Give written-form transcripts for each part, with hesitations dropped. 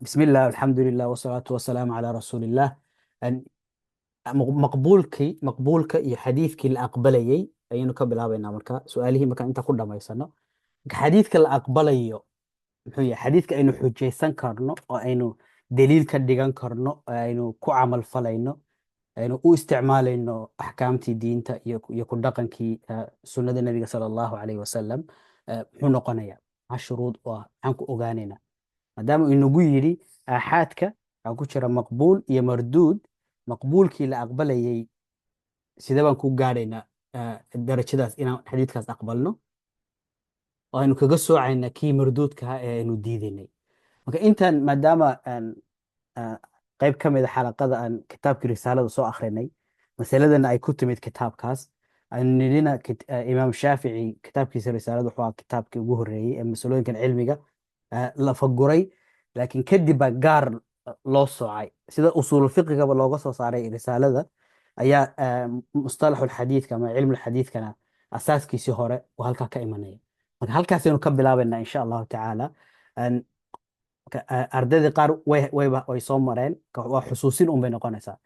Bismi illah, alxamdulilah, wasalaatu wasalaamu calaa rasuuliillah. Maqbuulkii, maqbuulka iyo xadiidkii la aqbalayey ayaynu ka bilaabaynaa. Marka su-aalihii markaan inta ku dhamaysano, marka xadiidka la aqbalayo muxuu yahay? Xadiidka aynu xujaysan karno oo aynu daliil ka dhigan karno oo aynu ku camal falayno, aynu u isticmaalayno axkaamtii diinta iyo ku dhaqankii sunnada nebiga sala allahu calayhi wasalam, muxuu noqonayaa? Maxaa shuruud u ah? Maxaan ku ogaanaynaa? Maadaama uu inagu yidhi aaxaadka waxaa ku jira maqbuul iyo marduud, maqbuulkii la aqbalayay sidee baan ku gaadhaynaa darajadaas inaan xadiidkaas aqbalno oo aynu kaga soocaynaa kii marduudka ahaa ee aynu diidaynay? Marka intaan, maadaama aan qayb ka mid a xalaqada aan kitaabkii risaalada soo akhrinay, masaladana ay ku timid kitaabkaas, aynu nidhina Imaam Shaafici kitaabkiisa risaalada wuxuu ahaa kitaabkii ugu horreeyey ee masalooyinkan cilmiga la faguray, laakiin kadib baa gaar loo soocay. Sida usuululfiqigaba looga soo saaray risaalada ayaa mustalaxulxadiidka ama cilmulxadiidkana asaaskiisii hore uu halkaa ka imanaya. Marka halkaasaynu ka bilaabaynaa insha allahu tacaala. Ardaydii qaar way soo mareen, waa xusuusin un bay noqonaysaa.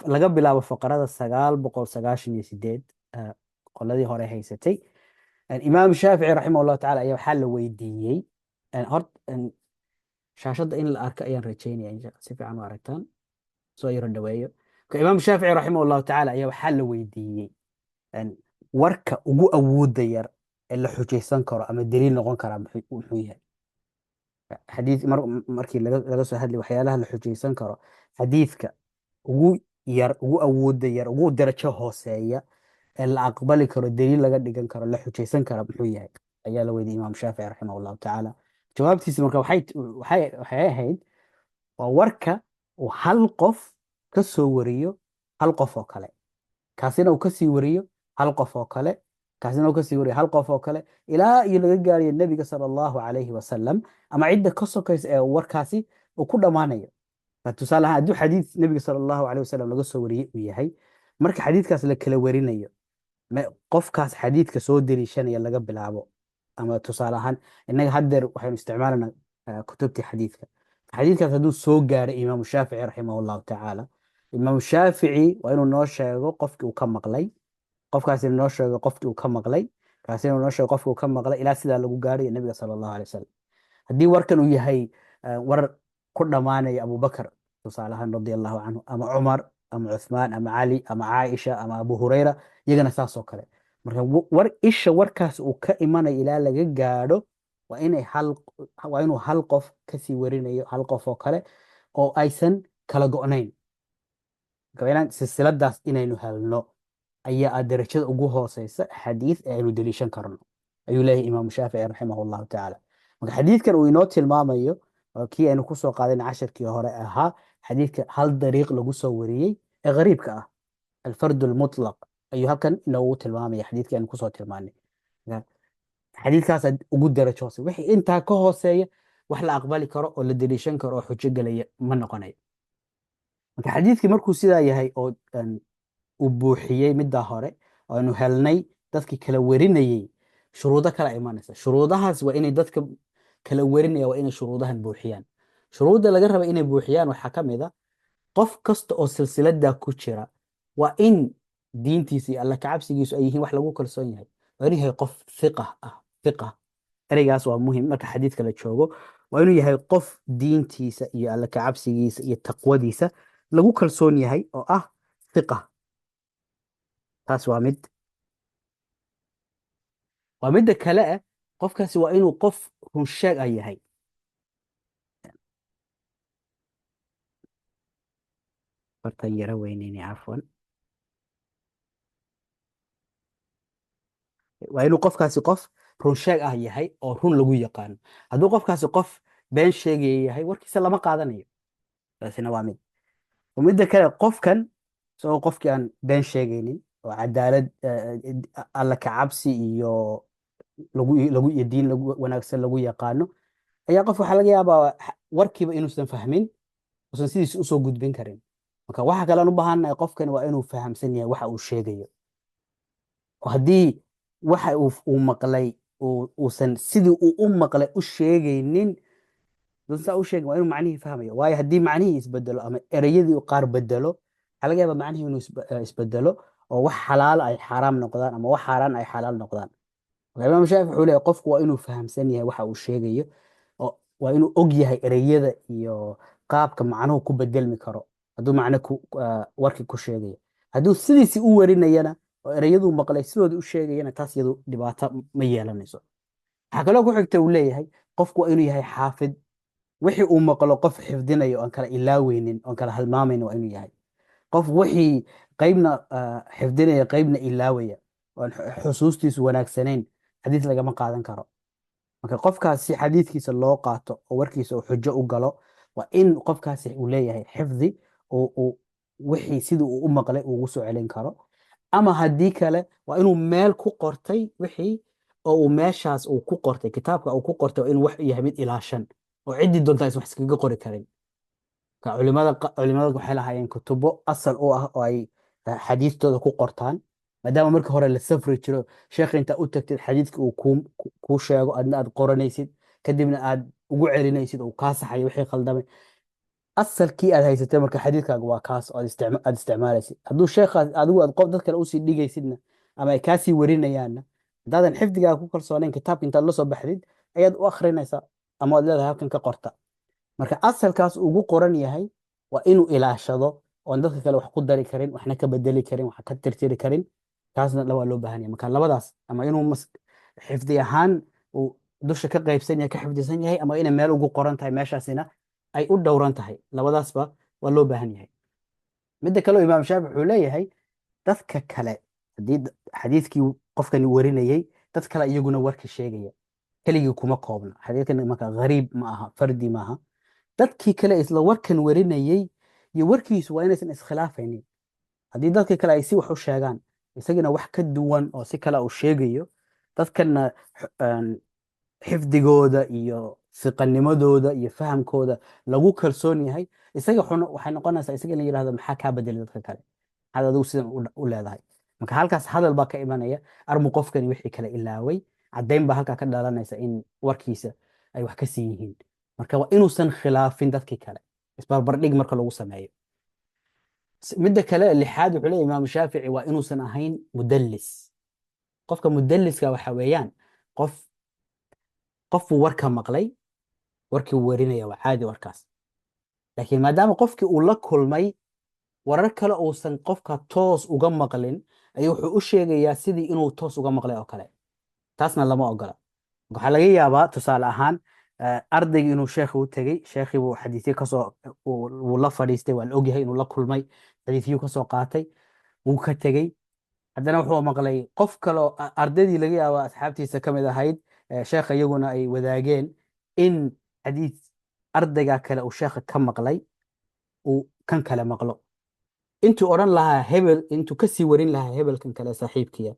Laga bilaabo faqrada 998, qoladii hore haysatay, Imaam Shaafici raximah allahu tacala ayaa waxaa la weydiiyey, hort shaashadda in la arko ayaan rajaynaya, si fiican u aragtaan, soo yaro dhaweeyo. Marka Imaam Shaafici raximah allahu tacala ayaa waxaa la weydiiyey warka ugu awooda yar ee la xujaysan karo ama daliil noqon karaa muxuu yahay? Xadiid markii laga soo hadlay waxyaalaha la xujaysan karo, xadiidka ugu yar, ugu awooda yar, ugu darajo hooseeya ee la aqbali karo, daliil laga dhigan karo, la xujaysan karo muxuu yahay, ayaa la weydiiyey Imaam Shaafici raximah allahu tacaala. Jawaabtiisi marka waxay ahayd waa warka uu hal qof ka soo wariyo hal qof oo kale, kaasina uu kasii wariyo hal qof oo kale, kaasina uu kasii wariyo hal qof oo kale, ilaa iyo laga gaarayo nebiga sala allahu calayhi wasalam ama cidda ka sokaysa ee warkaasi uu ku dhammaanayo. Tusaale ahaan, hadduu xadiid nebiga sala allahu calayhi wasalam laga soo wariyey uu yahay, marka xadiidkaas la kala warinayo, qofkaas xadiidka soo deliishanaya laga bilaabo, ama tusaale ahaan innaga haddeer waxaynu isticmaalanaa kutubtii xadiidka, xadiidkaas hadduu soo gaaray Imaamu Shaafici raximah allahu tacaala, Imaamu Shaafici waa inuu noo sheego qofkii uu ka maqlay, qofkaasina noo sheego qofkii uu ka maqlay, kaasina noo sheego qofkii uu ka maqlay, ilaa sidaa lagu gaarayo nebiga sala allahu alay wasalam. Haddii warkan uu yahay war ku dhammaanaya Abubakar tusaale ahaan radia allahu canhu, ama Cumar ama Cuthmaan ama Cali ama Caaisha ama Abu Hurayra, iyagana saas oo kale. Marka war isha warkaas uu ka imanayo ilaa laga gaadho waa inuu hal qof kasii warinayo hal qof oo kale oo aysan kala go'nayn. Marka waa inaan silsiladaas inaynu helno ayaa ah darajada ugu hooseysa xadiid ee aynu deliishan karno, ayuu leeyahay Imaamu Shaafici raximah allahu tacaala. Marka xadiidkan uu inoo tilmaamayo waa kii aynu kusoo qaadan casharkii hore ahaa, xadiidka hal dariiq lagu soo wariyey ee gariibka ah, alfard almutlaq, ayuu halkan inoogu tilmaamaya xadiidkii aynu kusoo tilmaanay. Marka xadiidkaas ugu darajo hoose, wixii intaa ka hooseeya wax la aqbali karo oo la deliishan karo oo xujo gelaya ma noqonayo. Marka xadiidkii markuu sidaa yahay oo uu buuxiyey middaa hore oo aynu helnay dadkii kala warinayey, shuruudo kala imanaysa. Shuruudahaas waa inay dadka kala warinaya waa inay shuruudahan buuxiyaan. Shuruudda laga raba inay buuxiyaan waxaa ka mid a qof kasta oo silsiladaa ku jira waa in diintiisa iyo alla kacabsigiisu ay yihiin wax lagu kalsoon yahay, waa inuu yahay qof thiqa ah. Thiqa ereygaas waa muhim marka xadiidka la joogo. Waa inuu yahay qof diintiisa iyo alla kacabsigiisa iyo taqwadiisa lagu kalsoon yahay oo ah thiqa. Taas waa mid. Waa midda kale ah, qofkaasi waa inuu qof runsheeg ah yahay. Fartan yara weyneyne, cafwan. Waa inuu qofkaasi qof runsheeg ah yahay oo run lagu yaqaano. Hadduu qofkaasi qof been sheegaya yahay, warkiisa lama qaadanayo. Taasina waa mid. Midda kale, qofkan isagoo qofkii aan been sheegaynin oo cadaalad, alla kacabsi iyo lagu iyo diin lagu wanaagsan lagu yaqaano ayaa qof waxaa laga yaabaa warkiiba inuusan fahmin, usan sidiisa usoo gudbin karin. Marka waxa kale aan u baahannahay, qofkani waa inuu fahamsan yahay waxa uu sheegayo, oo haddii waxa uu maqlay uusan sidii uu u maqlay u sheegaynin, Hadduu saa u sheegin, waa inuu macnihii fahmayo, waayo haddii macnihii isbedelo ama ereyadii uu qaar bedelo, waxaa laga yaabaa macnihii inuu isbedelo oo wax xalaal ay xaaraam noqdaan ama wax xaaraan ay xalaal noqdaan. Marka Imaam Shaafici wuxuu leeyahay qofku waa inuu fahamsan yahay waxa uu sheegayo, oo waa inuu og yahay ereyada iyo qaabka macnuhu ku bedelmi karo hadduu macno ku warkii ku sheegayo. Hadduu sidiisii u warinayana oo ereyaduu maqlay sidoodii u sheegayana, taas iyadu dhibaato ma yeelanayso. Waxaa kaloo ku xigta uu leeyahay qofku waa inuu yahay xaafid, wixii uu maqlo qof xifdinayo, oon kala ilaaweynin, oon kala halmaamaynin waa inuu yahay. Qof wixii qaybna xifdinaya, qaybna ilaawaya, oon xusuustiisu wanaagsanayn, xadiis lagama qaadan karo. Marka qofkaas si xadiiskiisa loo qaato oo warkiisa uu xujo u galo, waa in qofkaasi uu leeyahay xifdi oo uu wixii sidii uu u maqlay uu ugu soo celin karo, ama haddii kale waa inuu meel ku qortay wixii, oo uu meeshaas uu ku qortay, kitaabka uu ku qortay, waa inuu wax yahay mid ilaashan oo ciddii doonta aysan wax iskaga qori karin. Marka culimada waxay lahaayeen kutubo asal u ah oo ay xadiistooda ku qortaan, maadaama markii hore la safri jiro. Sheekha intaa u tagtid, xadiidka uu kuu sheego, adna aad qoranaysid, kadibna aad ugu celinaysid oo uu kaa saxayo wixii khaldamay. Asalkii aad haysatay marka xadiidkaaga waa kaas oo aad isticmaalaysid. Hadduu sheekhaas adigu aad qof dad kale usii dhigaysidna ama ay kaasii warinayaanna, haddaadan xifdigaaga ku kalsoonayn, kitaabka intaad la soo baxdid ayaad u akhrinaysaa ama waad leedahay halkan ka qorta. Marka asalkaas ugu qoran yahay waa inuu ilaashado, oon dadka kale wax ku dari karin, waxna ka bedeli karin, wax ka tirtiri karin. Taasna waa loo baahan yahay. Marka labadaas, ama inuu xifdi ahaan uu dusha ka qaybsan yahay, ka xifdisan yahay, ama inay meel ugu qoran tahay, meeshaasina ay u dhowran tahay, labadaasba waa loo baahan yahay. Midda kale oo Imaam Shaafici wuxuu leeyahay, dadka kale haddii xadiidkii qofkani warinayay dad kale iyaguna warka sheegaya, keligii kuma koobna xadiidkan. Marka gariib ma aha, fardi maaha. Dadkii kale isla warkan warinayay iyo warkiisu waa inaysan iskhilaafaynin. Haddii dadka kale ay si wax u sheegaan, isagina wax ka duwan oo si kale uu sheegayo, dadkana xifdigooda iyo siqanimadooda iyo fahamkooda lagu kalsoon yahay, isaga waxay noqonaysaa isaga in la yidhahdo, "Maxaa kaa bedelay dadka kale? Maxaad adigu sidan u leedahay?" Marka halkaas hadal baa ka imanaya, armu qofkani wixii kale ilaaway. Caddayn baa halkaa ka dhalanaysa in warkiisa ay wax ka sii yihiin. Marka waa inuusan khilaafin dadkii kale isbarbardhig marka lagu sameeyo. Midda kale lixaad wuxuu leeyahay Imaam Shaafici waa inuusan ahayn mudallis. Qofka mudalliska waxa weeyaan qofuu warka maqlay, warkii uu warinaya waa caadi warkaas, laakiin maadaama qofkii uu la kulmay, warar kale uusan qofka toos uga maqlin ayuu wuxuu u sheegayaa sidii inuu toos uga maqlay oo kale. Taasna lama ogola. Waxaa laga yaabaa, tusaale ahaan, ardaygii inuu sheekhi u tegey, sheekhii buu xadiisyo kasoo wuu la fadhiistay, waa la ogyahay inuu la kulmay, xadiisyuu kasoo qaatay, wuu ka tegey. Haddana wuxuu maqlay qof kaloo ardaydii laga yaaba asxaabtiisa ka mid ahayd, sheekha iyaguna ay wadaageen, in xadiis ardayga kale uu sheekha ka maqlay uu kan kale maqlo. Intuu odhan lahaa hebel, intuu kasii warin lahaa hebelkan kale saaxiibkiya,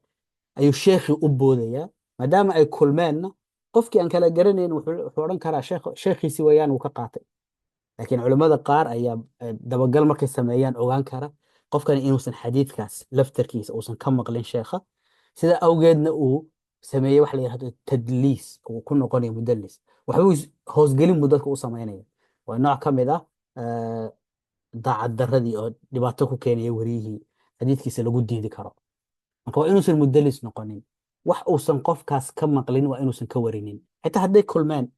ayuu sheekhii u boodayaa. Maadaama ay kulmeenna, qofkii aan kala garanayn wuxuu odhan karaa sheekhiisi weeyaan, wuu ka qaatay. Laakiin culimmada qaar ayaa dabagal markay sameeyaan ogaan kara qofkani inuusan xadiidkaas laftarkiisa uusan ka maqlin sheekha, sida awgeedna uu sameeyey wax la yidhahdo tadliis, uu ku noqonayo mudallis. Waxbuu hoosgelin buu dadka u samaynaya. Waa nooc ka mid ah daacad darradii oo dhibaato ku keenaya wariyihii xadiidkiisa lagu diidi karo. Marka waa inuusan mudallis noqonin. Wax uusan qofkaas ka maqlin waa inuusan ka warinin, xitaa hadday kulmeen.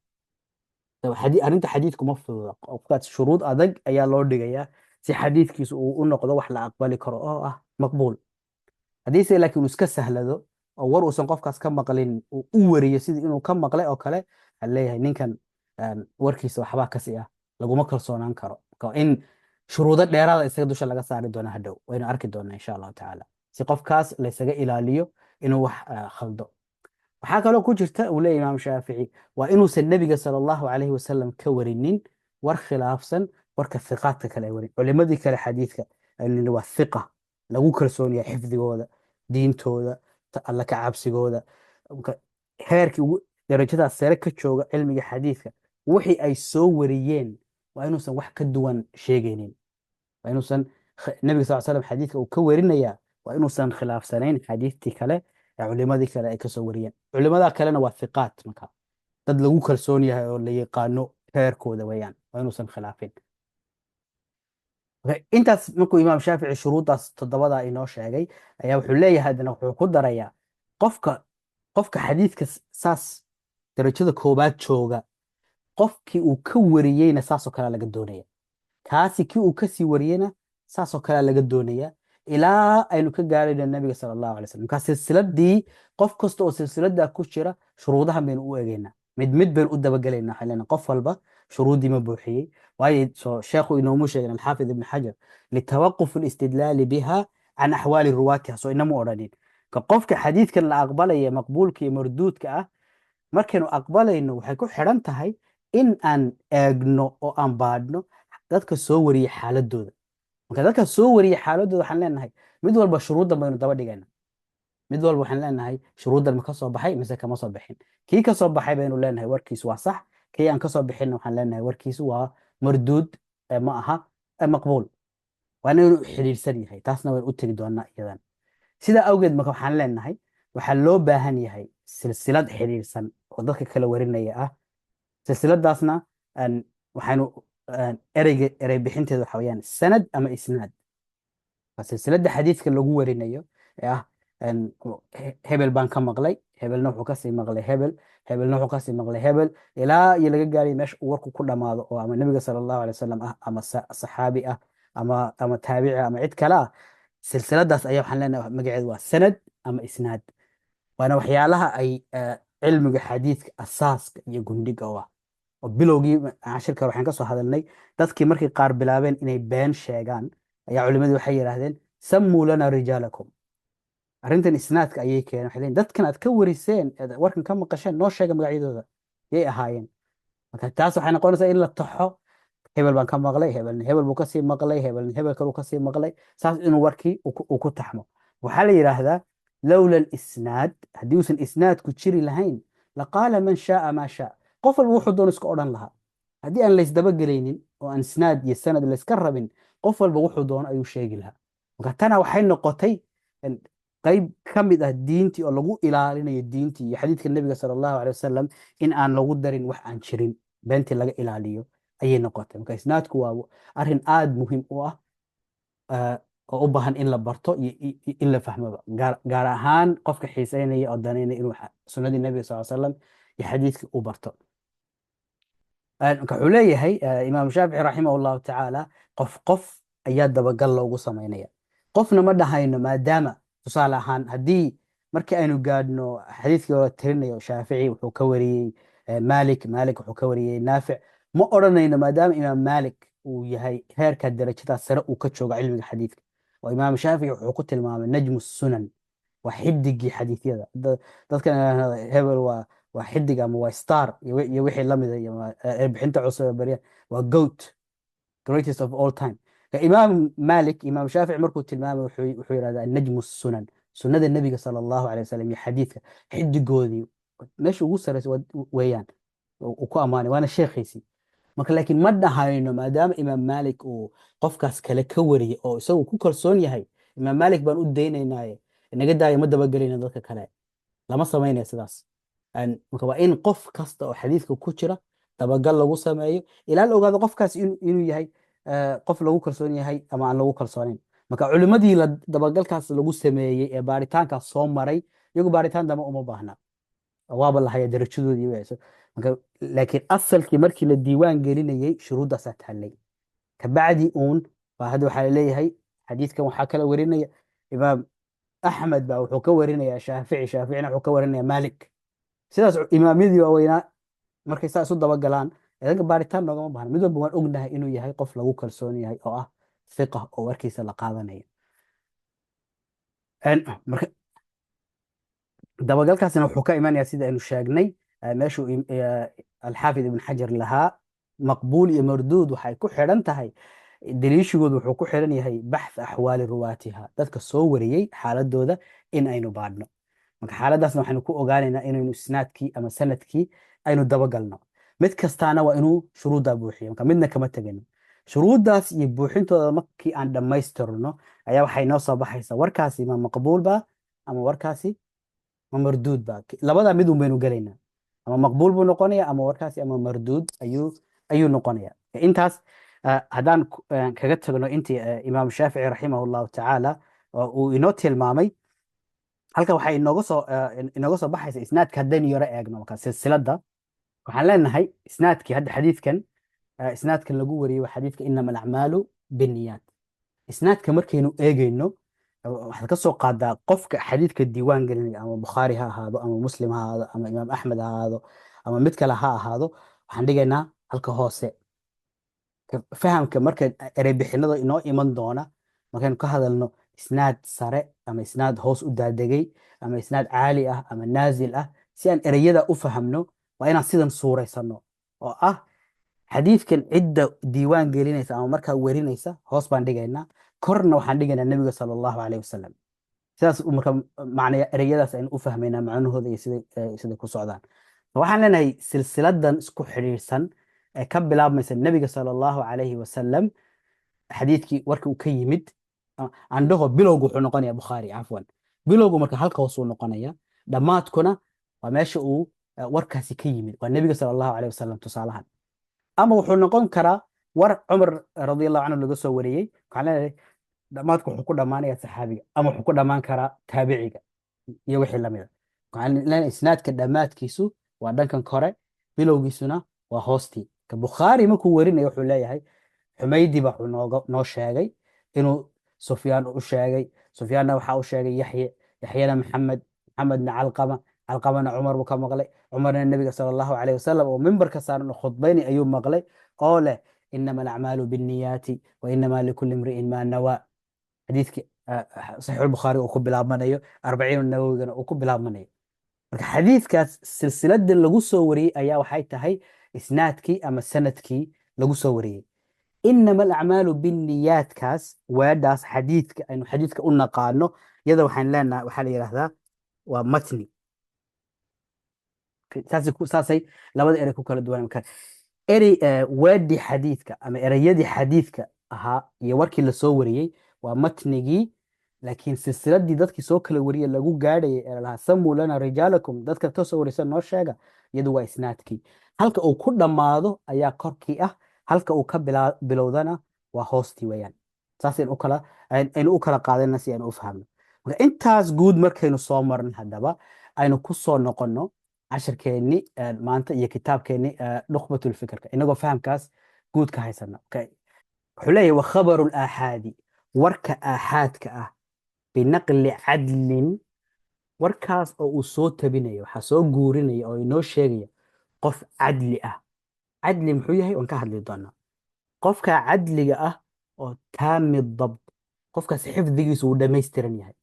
Arrinta xadiidku ma fududa. Qofkaas shuruud adag ayaa loo dhigayaa si xadiidkiisu uu u noqdo wax la aqbali karo oo ah maqbuul. Haddiise laakiin uu iska sahlado oo war uusan qofkaas ka maqlin uu u wariyo sidii inuu ka maqlay oo kale, waxaa leeyahay ninkan warkiisa waxbaa kasi ah, laguma kalsoonaan karo. Marka waa in shuruudo dheeraada isaga dusha laga saari doona hadhow, waynu arki doonaa insha Allahu tacaala, si qofkaas laysaga ilaaliyo inuu wax khaldo. Waxaa kaloo ku jirta uu leeyahay Imaam Shaafici, waa inuusan Nebiga sala Allahu calayhi wasalam ka warinin war khilaafsan warka thiqaadka kale ay warin, culimadii kale xadiidka aynu nidhi waa thiqa, lagu kalsoon yahay xifdigooda, diintooda, Alla ka cabsigooda. Marka heerkii ugu darajadaas sare ka jooga cilmiga xadiidka, wixii ay soo wariyeen waa inuusan wax ka duwan sheegaynin. Waa inuusan Nebiga sal slam xadiidka uu ka warinayaa waa inuusan khilaafsanayn xadiidtii kale ee culimadii kale ay kasoo wariyeen. Culimada kalena waa thiqaat, marka dad lagu kalsoon yahay oo la yaqaano Heerkooda weeyaan waa inuusan khilaafin. Okay, intaas markuu Imaam Shaafici shuruuddaas toddobada inoo sheegay ayaa wuxuu leeyahay, haddana wuxuu ku darayaa qofka xadiidka saas darajada koobaad jooga, qofkii uu ka wariyeyna saasoo kalea laga doonaya, kaasi kii uu kasii wariyeyna saasoo kalea laga doonaya, ilaa aynu ka gaarayno Nabiga sala Allahu alay slam. Markaa silsiladii, qof kasta oo silsiladaa ku jira, shuruudahan baynu u eegaynaa, mid mid baynu u dabagelaynaa. Waxaan leenahay, qof walba shuruuddii ma buuxiyey? Waayo soo sheekhu inoomu sheegin, Alxaafid Ibn Xajar, litawaquf alistidlaali biha can axwaali ruwaatiha, soo inama odhanin ka qofka xadiidkan la aqbalaya, maqbuulka iyo marduudka ah, markaynu aqbalayno waxay ku xidhan tahay in aan eegno oo aan baadhno dadka soo wariya xaaladooda. Marka dadka soo wariya xaaladooda, waxaan leenahay mid walba shuruuddan baynu daba dhigaynaa. Mid walba waxaan leenahay, shuruuddan ma ka soo baxay mise kama soo bixin? Kii ka soo baxay baynu leenahay warkiisu waa sax, kii aan ka soo bixinna waxaan leenahay warkiisu waa marduud, ma aha maqbuul. Waana inuu xidhiidhsan yahay, taasna waynu u tegi doonaa iyadan. Sidaa awgeed marka waxaan leenahay waxaa loo baahan yahay silsilad xidhiidhsan oo dadka kala warinaya ah. Silsiladaasna waxaynu ereyga erey bixinteeda waxa weeyaan sanad ama isnaad. Waa silsiladda xadiidka lagu warinayo ee ah hebel baan ka maqlay, hebelna wuxuu kasii maqlay hebel, hebelna wuxuu kasii maqlay hebel, ilaa iyo laga gaarayo meesha uu warku ku dhammaado, oo ama Nebiga sala Allahu alay wasalam ah, ama saxaabi ah, ama taabici, ama cid kale ah. Silsiladaas ayaa waxaan leenahay magaceedu waa sanad ama isnaad. Waana waxyaalaha ay cilmiga xadiidka asaaska iyo gundhiga u ah. Oo bilowgii cashirka waxaan ka soo hadalnay dadkii markay qaar bilaabeen inay been sheegaan ayaa culimadii waxay yidhaahdeen, "Sammuu lana rijaalakum." Arrintan isnaadka ayay keeneen. Waxay leeyihin, dadkan aad ka wariseen eed warkan ka maqasheen, noo sheega magacyadooda, yay ahaayeen? Marka taas waxay noqonaysaa in la taxo: hebel baan ka maqlay, hebelna hebel buu kasii maqlay, hebelna hebel kaluu kasii maqlay, saas inuu warkii uu ku taxmo. Waxaa la yidhaahdaa, lowla alisnaad, haddii uusan isnaadku jiri lahayn, laqaala man shaaa maa shaa, qof walba wuxuu doono iska odhan lahaa. Haddii aan laysdabagelaynin oo aan isnaad iyo sanad layska rabin, qof walba wuxuu doono ayuu sheegi lahaa. Marka tana waxay noqotay qayb ka mid ah diintii oo lagu ilaalinayo diintii iyo xadiidka Nebiga sala Allahu alay wasalam, in aan lagu darin wax aan jirin, beentii laga ilaaliyo ayay noqotay. Marka isnaadku waa arrin aad muhiim u ah oo u baahan in la barto iyo in la fahmoba, gaar ahaan qofka xiiseynaya oo danaynaya inuu sunnadii Nebiga sal slam iyo xadiidkii u barto. Marka wuxuu leeyahay Imaam Shaafici raximah Allahu tacaala, qof qof ayaa dabagal loogu samaynaya. Qofna ma dhahayno maadaama, tusaale ahaan, haddii markii aynu gaadhno xadiidkii hore tirinayo, Shaafici wuxuu ka wariyey Malik, Malik wuxuu ka wariyey Naafic, ma odhanayno maadaama Imaam Malik uu yahay heerka darajadaas sare uu ka joogo cilmiga xadiidka, oo Imaam Shaafici wuxuu ku tilmaamay najmu sunan, waa xidigii xadiisyada. Dadkan hebel waa xidig ama waa star iyo wixii lamida, iyo bixinta cusub ee barya waa GOAT, greatest of all time. Imaam Malik, Imaam Shaafici markuu tilmaamay wuxuu yidhahdaa najmu sunan, sunnada Nebiga sala Allahu alay wasalam iyo xadiidka xidigoodii meesha ugu sarreysa weeyaan uu ku ammaanay, waana sheekhiisii. Marka laakiin ma dhahayno maadaama Imaam Malik uu qofkaas kale ka wariyey oo isagu ku kalsoon yahay, Imaam Malik baan u daynaynaaye naga daayo, ma dabagelayno dadka kale. Lama samaynaya sidaas. Marka waa in qof kasta oo xadiidka ku jira dabagal lagu sameeyo ilaa la ogaado qofkaas inuu yahay qof lagu kalsoon yahay ama aan lagu kalsoonayn. Marka culimmadii la dabagalkaas lagu sameeyey ee baaritaankaas soo maray, iyagu baaritaan dambe uma baahna, waaba la haya darajadoodii wayso. Marka laakiin asalkii markii la diiwaan gelinayay shuruuddaasaa taallay. Kabacdi uun baa hadda waxaa laleeyahay xadiidkan waxaa kala warinaya Imaam Axmed baa wuxuu ka warinayaa Shaafici, Shaaficina wuxuu ka warinayaa Malik. Sidaas imaamyadii waaweynaa markay saa isu dabagalaan, idanka baaritaan noogama baahna. Mid walba waan ognahay inuu yahay qof lagu kalsoon yahay oo ah thiqa oo warkiisa la qaadanayo. Marka dabagalkaasina wuxuu ka imanayaa sida aynu sheegnay, meeshuu Alxaafid Ibn Xajar lahaa maqbuul iyo marduud waxay ku xidhan tahay, daliishigoodu wuxuu ku xidhan yahay baxth axwaali ruwaatiha, dadka soo wariyey xaaladooda in aynu baadhno. Marka xaaladdaasna waxaynu ku ogaanaynaa inaynu isnaadkii ama sanadkii aynu dabagalno. Mid kastaana waa inuu shuruuddaa buuxiyo. Marka midna kama tegino. Shuruuddaas iyo buuxintooda markii aan dhammaystirno ayaa waxay noo soo baxaysaa warkaasi ma maqbuul ba ama warkaasi ma marduud ba. Labadaa mid un baynu gelaynaa: ama maqbuul buu noqonaya ama warkaasi ama marduud ayuu Ayuu noqonaya intaas. Haddaan kaga tagno intii Imaam Shaafici رحمه الله تعالى oo uu inoo tilmaamay, halka waxaa inooga soo baxaysa isnaadka. Haddaynu yaro eegno marka silsiladda, waxaan leenahay isnaadkii hadda xadiidkan, isnaadkan lagu wariyey waa xadiidka إنما الأعمال بالنيات. Isnaadka markaynu eegayno, waxaad ka soo qaadaa qofka xadiidka diiwaan gelinaya, ama Bukhaari ha ahaado ama Muslim ha ahaado ama Imaam Axmed ha ahaado ama mid kale ha ahaado, waxaan dhigaynaa halka hoose. Fahamka marka ereybixinada inoo iman doona markaynu ka hadalno isnaad sare ama isnaad hoos u daadegay ama isnaad caali ah ama naazil ah, si aan ereyada u fahamno waa inaan sidan suuraysano oo ah xadiidkan cidda diiwaan gelinaysa ama markaa werinaysa hoos baan dhigaynaa, korna waxaan dhigaynaa Nebiga صلى الله عليه وسلم. Sidaas marka macnaya ereyadaas aynu u fahmaynaa macnahooda iyo siday ku socdaan. Waxaan leenahay silsiladan isku xidhiidhsan ee ka bilaabmaysa Nebiga صلى الله عليه وسلم, xadiidkii warkii uu ka yimid, andhaho bilowgu wuxuu noqonayaa Bukhaari, cafwan, bilowgu marka halka hoosuu noqonaya, dhammaadkuna waa meesha uu warkaasi ka yimid, waa Nebiga صلى الله عليه وسلم. Tusaalahan ama wuxuu noqon karaa war Cumar رضي الله عنه laga soo wariyey. Waxaan leenahay dhammaadku wuxuu ku dhammaanaya saxaabiga ama wuxuu ku dhammaan karaa taabiciga iyo wixii lamida. Waxaan leenahay isnaadka dhammaadkiisu waa dhankan kore, bilowgiisuna waa hoostii. Ka Bukhaari markuu warinayo wuxuu leeyahay Xumaydi baa wuxuu noo sheegay inuu Sufyaan u sheegay, Sufyaanna waxaa u sheegay Yaxye, Yaxyena Maxamed, Maxamedna Calqama, Calqamana Cumar buu ka maqlay, Cumarna Nebiga صلى الله عليه وسلم oo mimbarka saaran oo khudbaynay ayuu maqlay oo leh إنما الأعمال بالنيات وإنما لكل امرئ ما نوى. Xadiidkii Saxiix Bukhaari uu ku bilaabmanayo, Arbaciin Nawowigana uu ku bilaabmanayo. Marka xadiidkaas silsilada lagu soo wariyey ayaa waxay tahay isnaadkii ama sanadkii lagu soo wariyey. إنما الأعمال بالنيات kaas, weedhaas xadiidka aynu xadiidka u naqaano, iyada waxaan leenahay waxaa la yidhaahdaa waa matni. Saasay labada erey ku kala duwan. Marka erey weedhii xadiidka ama ereyadii xadiidka ahaa iyo warkii lasoo wariyey waa matnigii, laakiin silsiladii dadkii soo kala wariyey lagu gaadhayay ee lahaa سموا لنا رجالكم, dadka ka soo wariysan noo sheega, iyadu waa isnaadkii. Halka uu ku dhammaado ayaa korkii ah, halka uu ka bilowdana waa hoostii weeyaan. Saasaynu u kala aynu u kala qaadana si aynu u fahamno. Marka intaas guud markaynu soo marno, haddaba aynu ku soo noqonno cashirkeenni maanta iyo kitaabkeenni Nukhbatul Fikirka, inagoo fahamkaas guud ka haysana. Okay. Wuxuu leeyahay وخبر الآحاد, warka aaxaadka ah, بنقل عدل, warkaas oo uu soo tabinayo, waxaa soo guurinaya oo inoo sheegaya qof cadli ah. Cadli muxuu yahay waan ka hadli doonaa. Qofka cadliga ah oo تام الضبط, qofkaas xifdigiisu uu dhammaystiran yahay.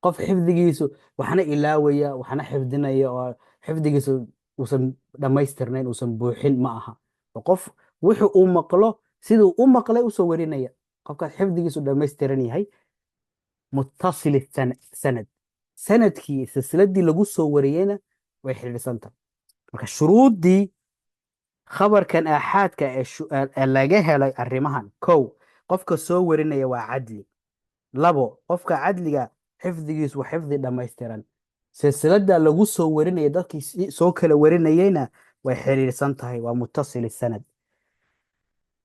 Qof xifdigiisu waxna ilaawaya waxna xifdinaya oo xifdigiisu uusan dhammaystirnayn, uusan buuxin ma aha. Waa qof wuxuu uu maqlo siduu u maqlay usoo warinaya. Qofkaas xifdigiisu dhammaystiran yahay, متصل السند, sanadkii silsiladii lagu soo wariyeyna way xidhiidhsan tahay. Marka shuruuddii khabarkan aaxaadka ee laga helay arrimahan: kow, qofka soo warinaya waa cadli; labo, qofka cadliga xifdigiisu waa xifdi dhammaystiran; silsilada lagu soo warinaya, dadkii soo kala warinayeyna way xidhiidhsan tahay, waa متصل السند;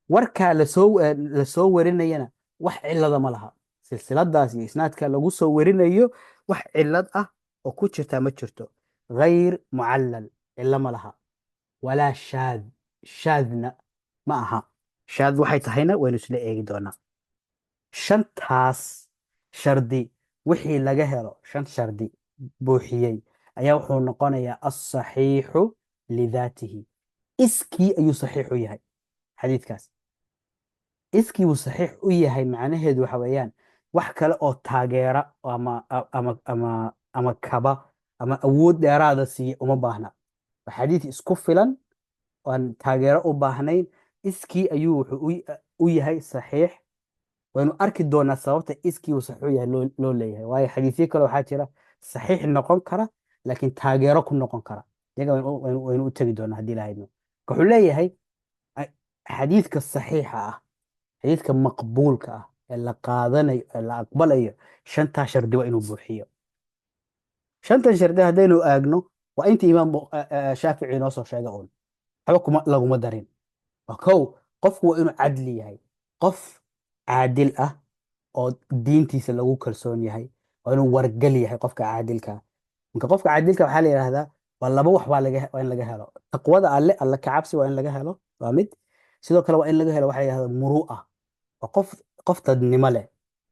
warkaa lasoo warinayana wax cilada ma laha. Silsiladaas iyo isnaadka lagu soo warinayo wax cilad ah oo ku jirtaa ma jirto. غير معلل, cilo ma laha, ولا شاذ, shaadna ma aha. Shaad waxay tahayna waynu isla eegi doonaa. Shantaas shardi wixii laga helo, shan shardi buuxiyey, ayaa wuxuu noqonayaa الصحيح لذاته. Iskii ayuu saxiix u yahay xadiidkaas. Iskii buu saxiix u yahay macnaheedu waxa weeyaan wax kale oo taageera ama kaba ama awood dheeraada siiya uma baahna. Waa xadiid isku filan aan taageero u baahnayn. Iskii ayuu wuxuu u yahay saxiix. Waynu arki doonaa sababta iskii uu saxiix u yahay loo leeyahay, waayo xadiisyo kale waxaa jira saxiix noqon kara laakiin taageero ku noqon kara. Iyaga waynu u tegi doonaa haddii Ilahay idmo. Wuxuu leeyahay xadiidka saxiixa ah, xadiidka maqbuulka ah ee la qaadanayo ee la aqbalayo, shantaa shardi waa inuu buuxiyo. Shantan shardi haddaynu eegno, waa intii Imaam Shaafici inoo soo sheegay uun, waxba kuma laguma darin. Waa kow, qofku waa inuu cadli yahay, qof caadil ah oo diintiisa lagu kalsoon yahay. Waa inuu wargal yahay qofka caadilka ah. Marka qofka caadilka waxaa la yidhahdaa waa laba wax baa laga waa in laga helo: taqwada Alle, Alle ka cabsi waa in laga helo, waa mid. Sidoo kale waa in laga helo waxa la yidhahdaa muru'a. Waa qof dadnimo leh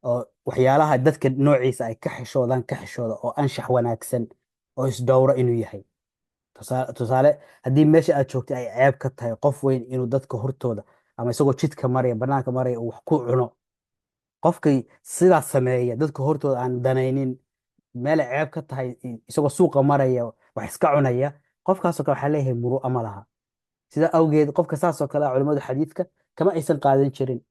oo waxyaalaha dadka noociisa ay ka xishoodaan ka xishooda, oo anshax wanaagsan oo isdhowra inuu yahay. Tusaale, haddii meesha aad joogtay ay ceeb ka tahay qof weyn inuu dadka hortooda ama isagoo jidka maraya, banaanka maraya, uu wax ku cuno, qofkay sidaas sameeya, dadka hortooda aan danaynin, meel ay ceeb ka tahay isagoo suuqa maraya wax iska cunaya, qofkaasoo kale waxaa leeyahay muru'a ma laha. Sidaa awgeed qofka saasoo kale ah culimmadu xadiidka kama aysan qaadan jirin.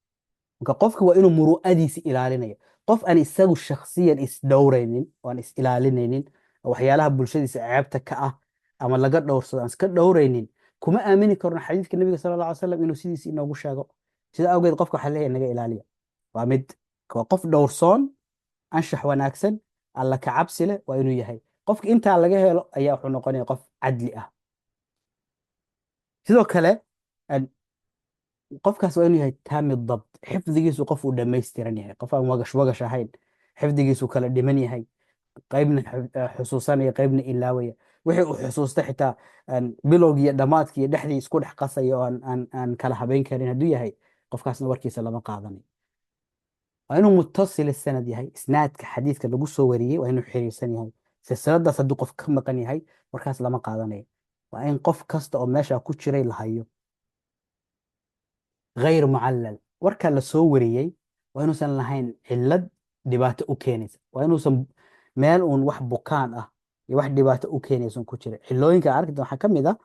Marka qofka waa inuu muru'adiisa ilaalinayo. Qof aan isagu shakhsiyan isdhowraynin oo aan is ilaalinaynin, oo waxyaalaha bulshadiisa ceebta ka ah ama laga dhowrsado aan iska dhowraynin, kuma aamini karno xadiidka Nabiga sala Allahu alay wasalam inuu sidiisa inoogu sheego. Sida awgeed qofka waxaa leeyahay naga ilaaliya. Waa mid, waa qof dhowrsoon, anshax wanaagsan, Alla ka cabsi leh waa inuu yahay. Qofka intaa laga helo ayaa wuxuu noqonaya qof cadli ah. Sidoo kale qofkaas waa inuu yahay taami dabt, xifdigiisu qof uu dhammaystiran yahay, qof aan wagash wagash ahayn, xifdigiisu kala dhiman yahay, qaybna xusuusanaya, qaybna ilaawaya, wixii uu xusuusta xitaa bilowgii iyo dhammaadkii iyo dhexdii isku dhex qasaya oo aan kala habeyn karin hadduu yahay, qofkaasna warkiisa lama qaadanayo. Waa inuu muttasil sanad yahay, isnaadka xadiidka lagu soo wariyey waa inuu xiriirsan yahay. Silsiladaas hadduu qof ka maqan yahay, warkaas lama qaadanayo. Waa in qof kasta oo meesha ku jiray la hayo. غayr mucallal, warka la soo wariyey waa inuusan lahayn cillad dhibaato u keenaysa, waa inuusan meel uun wax bukaan ah iyo wax dhibaato u keenaysan ku jira. Xillooyinka arki waxaa ka mid ah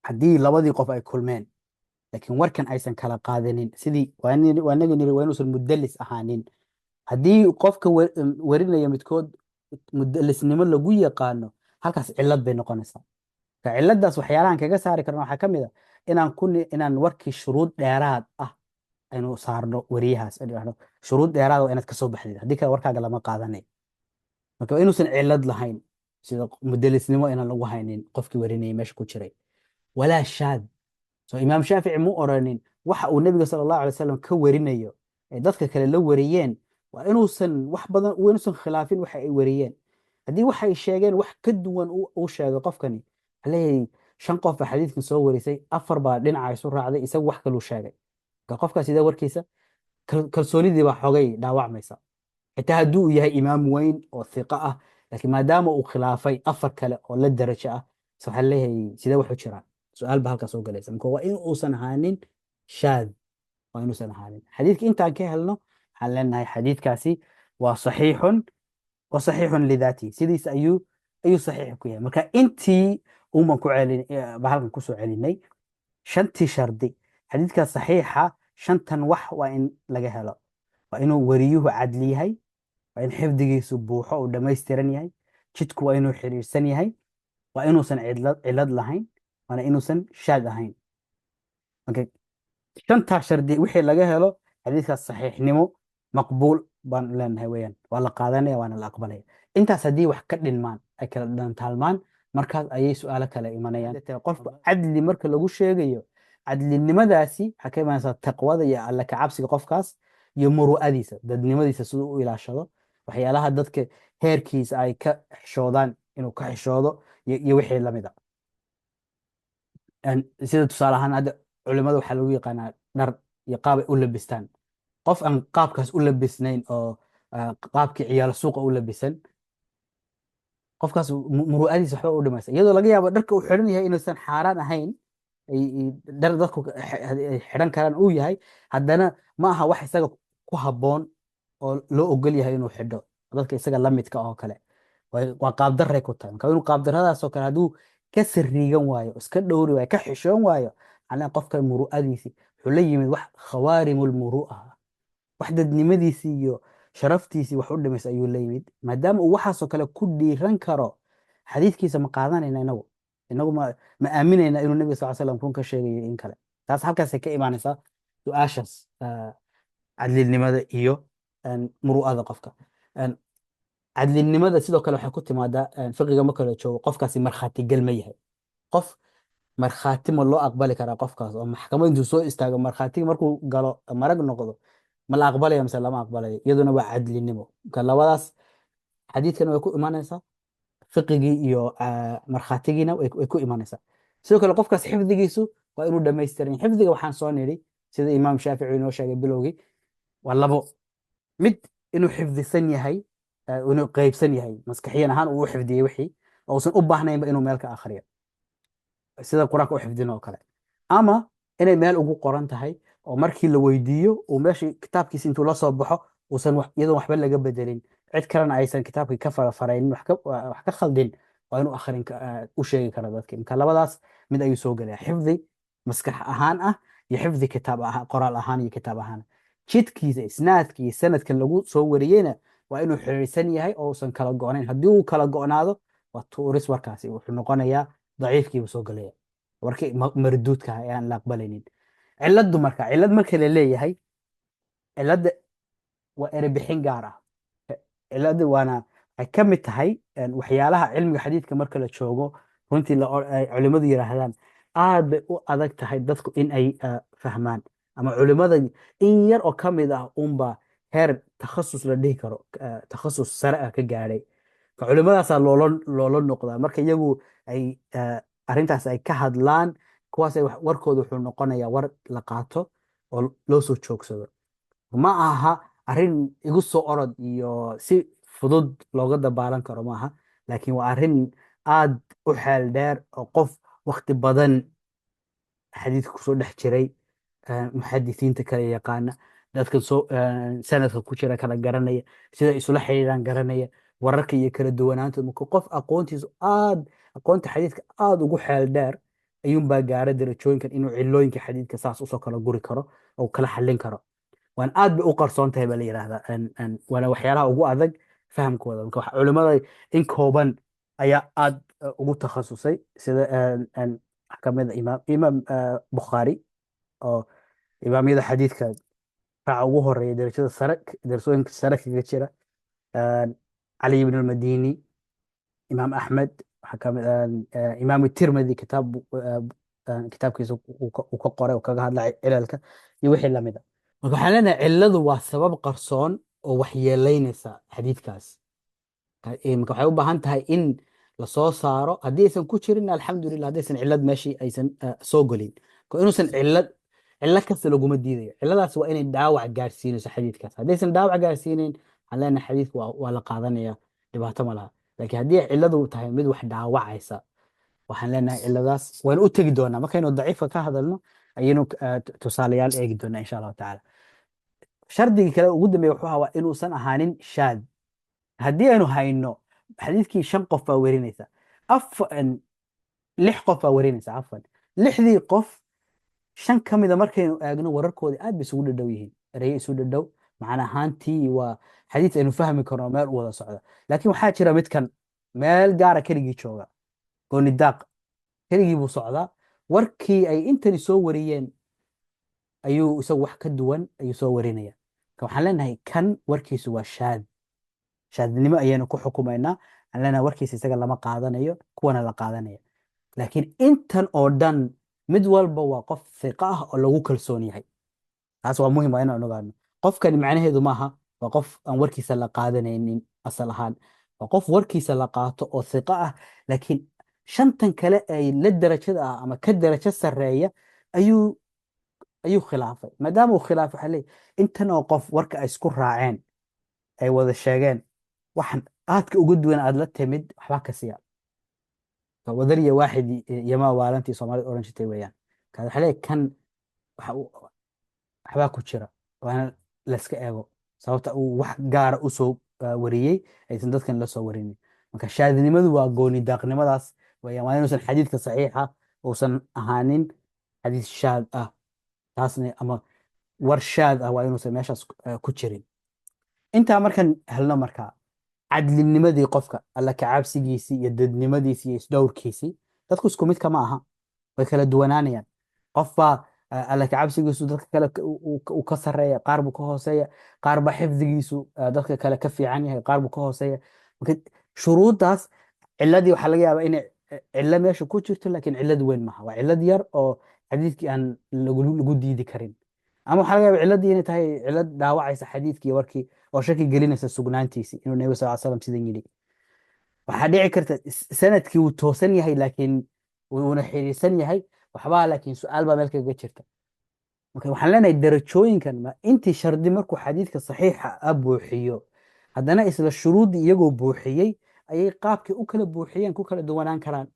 haddii labadii qof ay kulmeen laakiin warkan aysan kala qaadanin, sidii waa inaga niri waa inuusan mudalis ahaanin. Haddii qofka warinaya midkood mudalisnimo lagu yaqaano, halkaas cillad bay noqonaysaa. Marka cilladaas waxyaalahan kaga saari karno waxaa ka mid ah inaan warkii shuruud dheeraad ah aynu saarno wariyahaas, aynu idhaahno shuruud dheeraad waa inaad kasoo baxdid, haddii kale warkaaga lama qaadanayo. Marka waa inuusan cillad lahayn, sida mudalisnimo inaan lagu haynin qofkii warinayay meesha ku jiray. Walaa shaad. So Imaam Shaafici mu oranin waxa uu Nebiga sala Allahu alay wasalam ka warinayo ee dadka kale la wariyeen waa inuusan wax badan, waa inuusan khilaafin waxa ay wariyeen. Haddii waxay sheegeen wax ka duwan uu sheego qofkani, waxaa leeyahay shan qof baa xadiidkan soo warisay, afar baa dhinaca isu raacday, isagu wax kaluu sheegay. Marka qofkaas sidee warkiisa kalsoonidii baa xogay dhaawacmaysa, xitaa haddii uu yahay imaam weyn oo thiqa ah, laakiin maadaama uu khilaafay afar kale oo la darajo ah, so waxaa leeyahay sidee wax u jiraan? Su-aal baa halkaas soo galaysa. Marka waa in uusan ahaanin shaad, waa inuusan ahaanin. Xadiidka intaan ka helno waxaan leenahay xadiidkaasi waa saxiixun wa saxiixun lidaatihi, sidiis ayuu saxiix ku yahay. Marka intii uman ku celin baa halkan kusoo celinay shantii shardi. Xadiidka saxiixa shantan wax waa in laga helo: waa inuu wariyuhu cadli yahay, waa in xifdigiisu buuxo uu dhammaystiran yahay, jidku waa inuu xiriirsan yahay, waa inuusan cilad lahayn, waana inuusan shaad ahayn. Marka shantaa shardi wixii laga helo, xadiidkaas saxiixnimo maqbuul baan leenahay weeyaan, waa la qaadanaya waana la aqbalaya. Intaas haddii wax ka dhinmaan, ay kala dhantaalmaan, markaas ayay su-aalo kale imanayaan. Qofka cadli marka lagu sheegayo, cadlinimadaasi waxaa ka imanaysaa taqwada iyo Alle ka cabsiga qofkaas iyo muru'adiisa, dadnimadiisa, siduu u ilaashado waxyaalaha dadka heerkiisa ay ka xishoodaan inuu ka xishoodo iyo wixii lamid a. Sida tusaale ahaan hadda culimada waxaa lagu yaqaanaa dhar iyo qaab ay u labistaan. Qof aan qaabkaas u labisnayn oo qaabkii ciyaalo suuqa u labisan, qofkaas muru'adiisa waxba u dhimaysa, iyadoo laga yaabo dharka uu xidhan yahay inuusan xaaraan ahayn, dhar dadku ay xidhan karaan uu yahay, haddana ma aha wax isaga ku habboon oo loo ogol yahay inuu xidho dadka isaga la midka oo kale. Waa qaabdarray ku tahay. Marka inuu qaabdarradaas oo kale hadduu ka sariigan waayo, iska dhowri waayo, ka xishoon waayo, macnaha qofka muru'adiisi wuxuu la yimid wax khawaarimul muru'a, wax dadnimadiisii iyo sharaftiisii wax u dhimaysa ayuu la yimid. Maadaama uu waxaasoo kale ku dhiiran karo, xadiidkiisa ma qaadanayna? Inagu ma aaminayna inuu Nabiga sal slam run ka sheegayo in kale? Taas halkaasay ka imaanaysaa su-aashaas cadlinimada iyo muru'ada qofka. Cadlinimada sidoo kale waxay ku timaadaa fiqiga marka la joogo, qofkaasi markhaati gal ma yahay? Qof Markhaati ma loo aqbali karaa qofkaas oo maxkamad intuu soo istaago, markhaatigii markuu galo, marag noqdo, ma la aqbalaya mise lama aqbalayo? Iyaduna waa cadlinimo. Marka labadaas xadiidkana way ku imanaysaa, fiqigii iyo markhaatigiina way ku imanaysaa. Sidoo kale qofkaas xifdigiisu waa inuu dhammaystiran yahay. Xifdiga waxaan soo nidhi, sida Imaam Shaafici inoo sheegay bilowgii, waa labo mid: inuu xifdisan yahay, inuu qeybsan yahay, maskaxiyan ahaan uu u xifdiyey wixii oo uusan u baahnaynba inuu meel ka akhriyo, sida Qur-aanka u xifdin oo kale, ama inay meel ugu qoran tahay oo markii la weydiiyo uu meeshii kitaabkiisa intuu la soo baxo, uusan iyadoon waxba laga bedelin, cid kalena aysan kitaabkii ka farafaraynin, wax ka khaldin, waa inuu akhrin u sheegi karo dadki. Marka labadaas mid ayuu soo gelaya: xifdi maskax ahaan ah iyo xifdi kitaab ahaan, qoraal ahaan iyo kitaab ahaan. Jidkiisa, isnaadka iyo sanadka lagu soo wariyeyna waa inuu xiriirsan yahay oo uusan kala go'nayn. Haddii uu kala go'naado, waa tuuris warkaasi, wuxuu noqonayaa daciifkiibuu soo gelaya, warkii marduudka ah ee aan la aqbalaynin. Ciladu marka, cilad marka la leeyahay, cilada waa erebixin gaar ah. Cilada waana waxay ka mid tahay waxyaalaha cilmiga xadiidka marka la joogo runtii ay culimmadu yidhaahdaan aad bay u adag tahay dadku in ay fahmaan, ama culimmada in yar oo ka mid ah unba heer takhasus la dhihi karo, takhasus sare ah ka gaadhay. Ka culimmadaasaa loola noqdaa marka iyagu ay arrintaas ay ka hadlaan. Kuwaas ay warkooda wuxuu noqonayaa war la qaato oo loo soo joogsado. Ma aha arrin igu soo orod iyo si fudud looga dabaalan karo maaha, laakiin waa arrin aad u xeel dheer oo qof waqti badan xadiidka kusoo dhex jiray, muxadisiinta kala yaqaana, dadka soo sanadka ku jira kala garanaya, sida isula xiriiraan garanaya, wararka iyo kala duwanaantooda. Marka qof aqoontiisu aad, aqoonta xadiidka aad ugu xeel dheer ayuunbaa gaara darajooyinkan, inuu cilooyinka xadiidka saas usoo kala guri karo oo kala xallin karo. Waan aad bay u qarsoon tahay baa la yidhaahdaa, waana waxyaalaha ugu adag fahamkooda. Marka culimmada in kooban ayaa aad ugu takhasusay, sida waxaa ka mid ah Imaam Bukhaari oo imaamyada xadiidka raaca ugu horeeya, darajada sare, darasooyinka sare kaga jira, Cali ibn al-Madini, Imaam Axmed, waxaa ka mid Imaam Tirmidi, kitaabkiisa uu ka qoray oo kaga hadlay cilalka iyo wixii lamid a. Marka waxaan leenahay ciladu waa sabab qarsoon oo waxyeeleynaysa xadiidkaas. Marka waxay u baahan tahay in lasoo saaro. Haddii aysan ku jirin, alxamdulilah, haddaysan cilad meeshii aysan soo gelin. Marka inuusan cilad, cilad kasta laguma diidayo. Ciladaas waa inay dhaawac gaarsiinayso xadiidkaas. Haddaysan dhaawac gaarsiinayn, waxaan leenahay xadiidka waa la qaadanaya, dhibaato ma laha. Laakiin haddii ciladu tahay mid wax dhaawacaysa, waxaan leenahay ciladaas waynu u tegi doonaa markaynu daciifka ka hadalno, ayaynu tusaalayaal eegi doonaa, insha Allahu tacaala. Shardigii kale ugu dambeeya wuxuu ahaa waa inuusan ahaanin shaad. Haddii aynu hayno xadiidkii shan qof baa werinaysa, lix qof baa werinaysa, cafwan, lixdii qof shan ka mida markaynu eegno wararkooda aad bay isugu dhadhow yihiin, ereye isu dhadhow, macna ahaantii waa xadiis aynu fahmi karno, meel u wada socda. Laakiin waxaa jira midkan meel gaara keligii jooga, gooni daaq, keligii buu socdaa. Warkii ay intani soo wariyeen ayuu isagu wax ka duwan ayuu soo warinaya. Marka waxaan leenahay kan warkiisu waa shaad, shaadnimo ayaynu ku xukumaynaa. Waxaan leenahay warkiisa isaga lama qaadanayo, kuwana la qaadanaya. Laakiin intan oo dhan mid walba waa qof thiqa ah oo lagu kalsoon yahay. Taas waa muhim, waa inaan ogaano. Qofkani macnaheedu maaha waa qof aan warkiisa la qaadanaynin asal ahaan. Waa qof warkiisa la qaato oo thiqa ah, laakiin shantan kale ay la darajada ah ama ka darajo sarreeya ayuu khilaafay. Maadaama uu khilaafay, waxaa leeyahay intan oo qof warka ay isku raaceen, ay wada sheegeen, waxan aadka uga duwan aad la timid waxbaa ka siya. Wadariya waaxid yamaa waalantii Soomaalida oran jirtay weeyaan. Ka waxaa leeyahay kan waxbaa ku jira, waana layska eego sababta uu wax gaara usoo wariyey aysan dadkan la soo warinin. Marka shaadinimadu waa gooni daaqnimadaas weeyaan. Waa inuusan xadiidka saxiixa uusan ahaanin xadiis shaad ah, taasna ama war shaad ah waa inuusan meeshaas ku jirin. Intaa markan helno, markaa cadlinimadii qofka, Alla kacabsigiisii iyo dadnimadiisii iyo isdhowrkiisii. Dadku isku mid kama aha, way kala duwanaanayaan. Qof baa Alla kacabsigiisu dadka kale uu ka sarreeya, qaar buu ka hooseeya. Qaar baa xifdigiisu dadka kale ka fiican yahay, qaar buu ka hooseeya. Marka shuruuddaas ciladii waxaa laga yaabaa inay Cillo meesha ku jirto, laakiin cillad weyn maaha, waa cillad yar oo xadiidkii aan lagu diidi karin. Ama waxaa laga yaaba cilladdii inay tahay cillad dhaawacaysa xadiidkii iyo warkii oo shaki gelinaysa sugnaantiisii inuu Nebiga sal slam sidan yidhi. Waxaa dhici karta sanadkii wuu toosan yahay, laakiin wuuna xiriirsan yahay waxbaa, laakiin su-aal baa meel kaga jirta. Marka waxaan leenahay darajooyinkan ma intii shardi markuu xadiidka saxiixa ah buuxiyo, haddana isla shuruuddii iyagoo buuxiyey ayay qaabkii u kala buuxiyeen ku kala duwanaan karaan.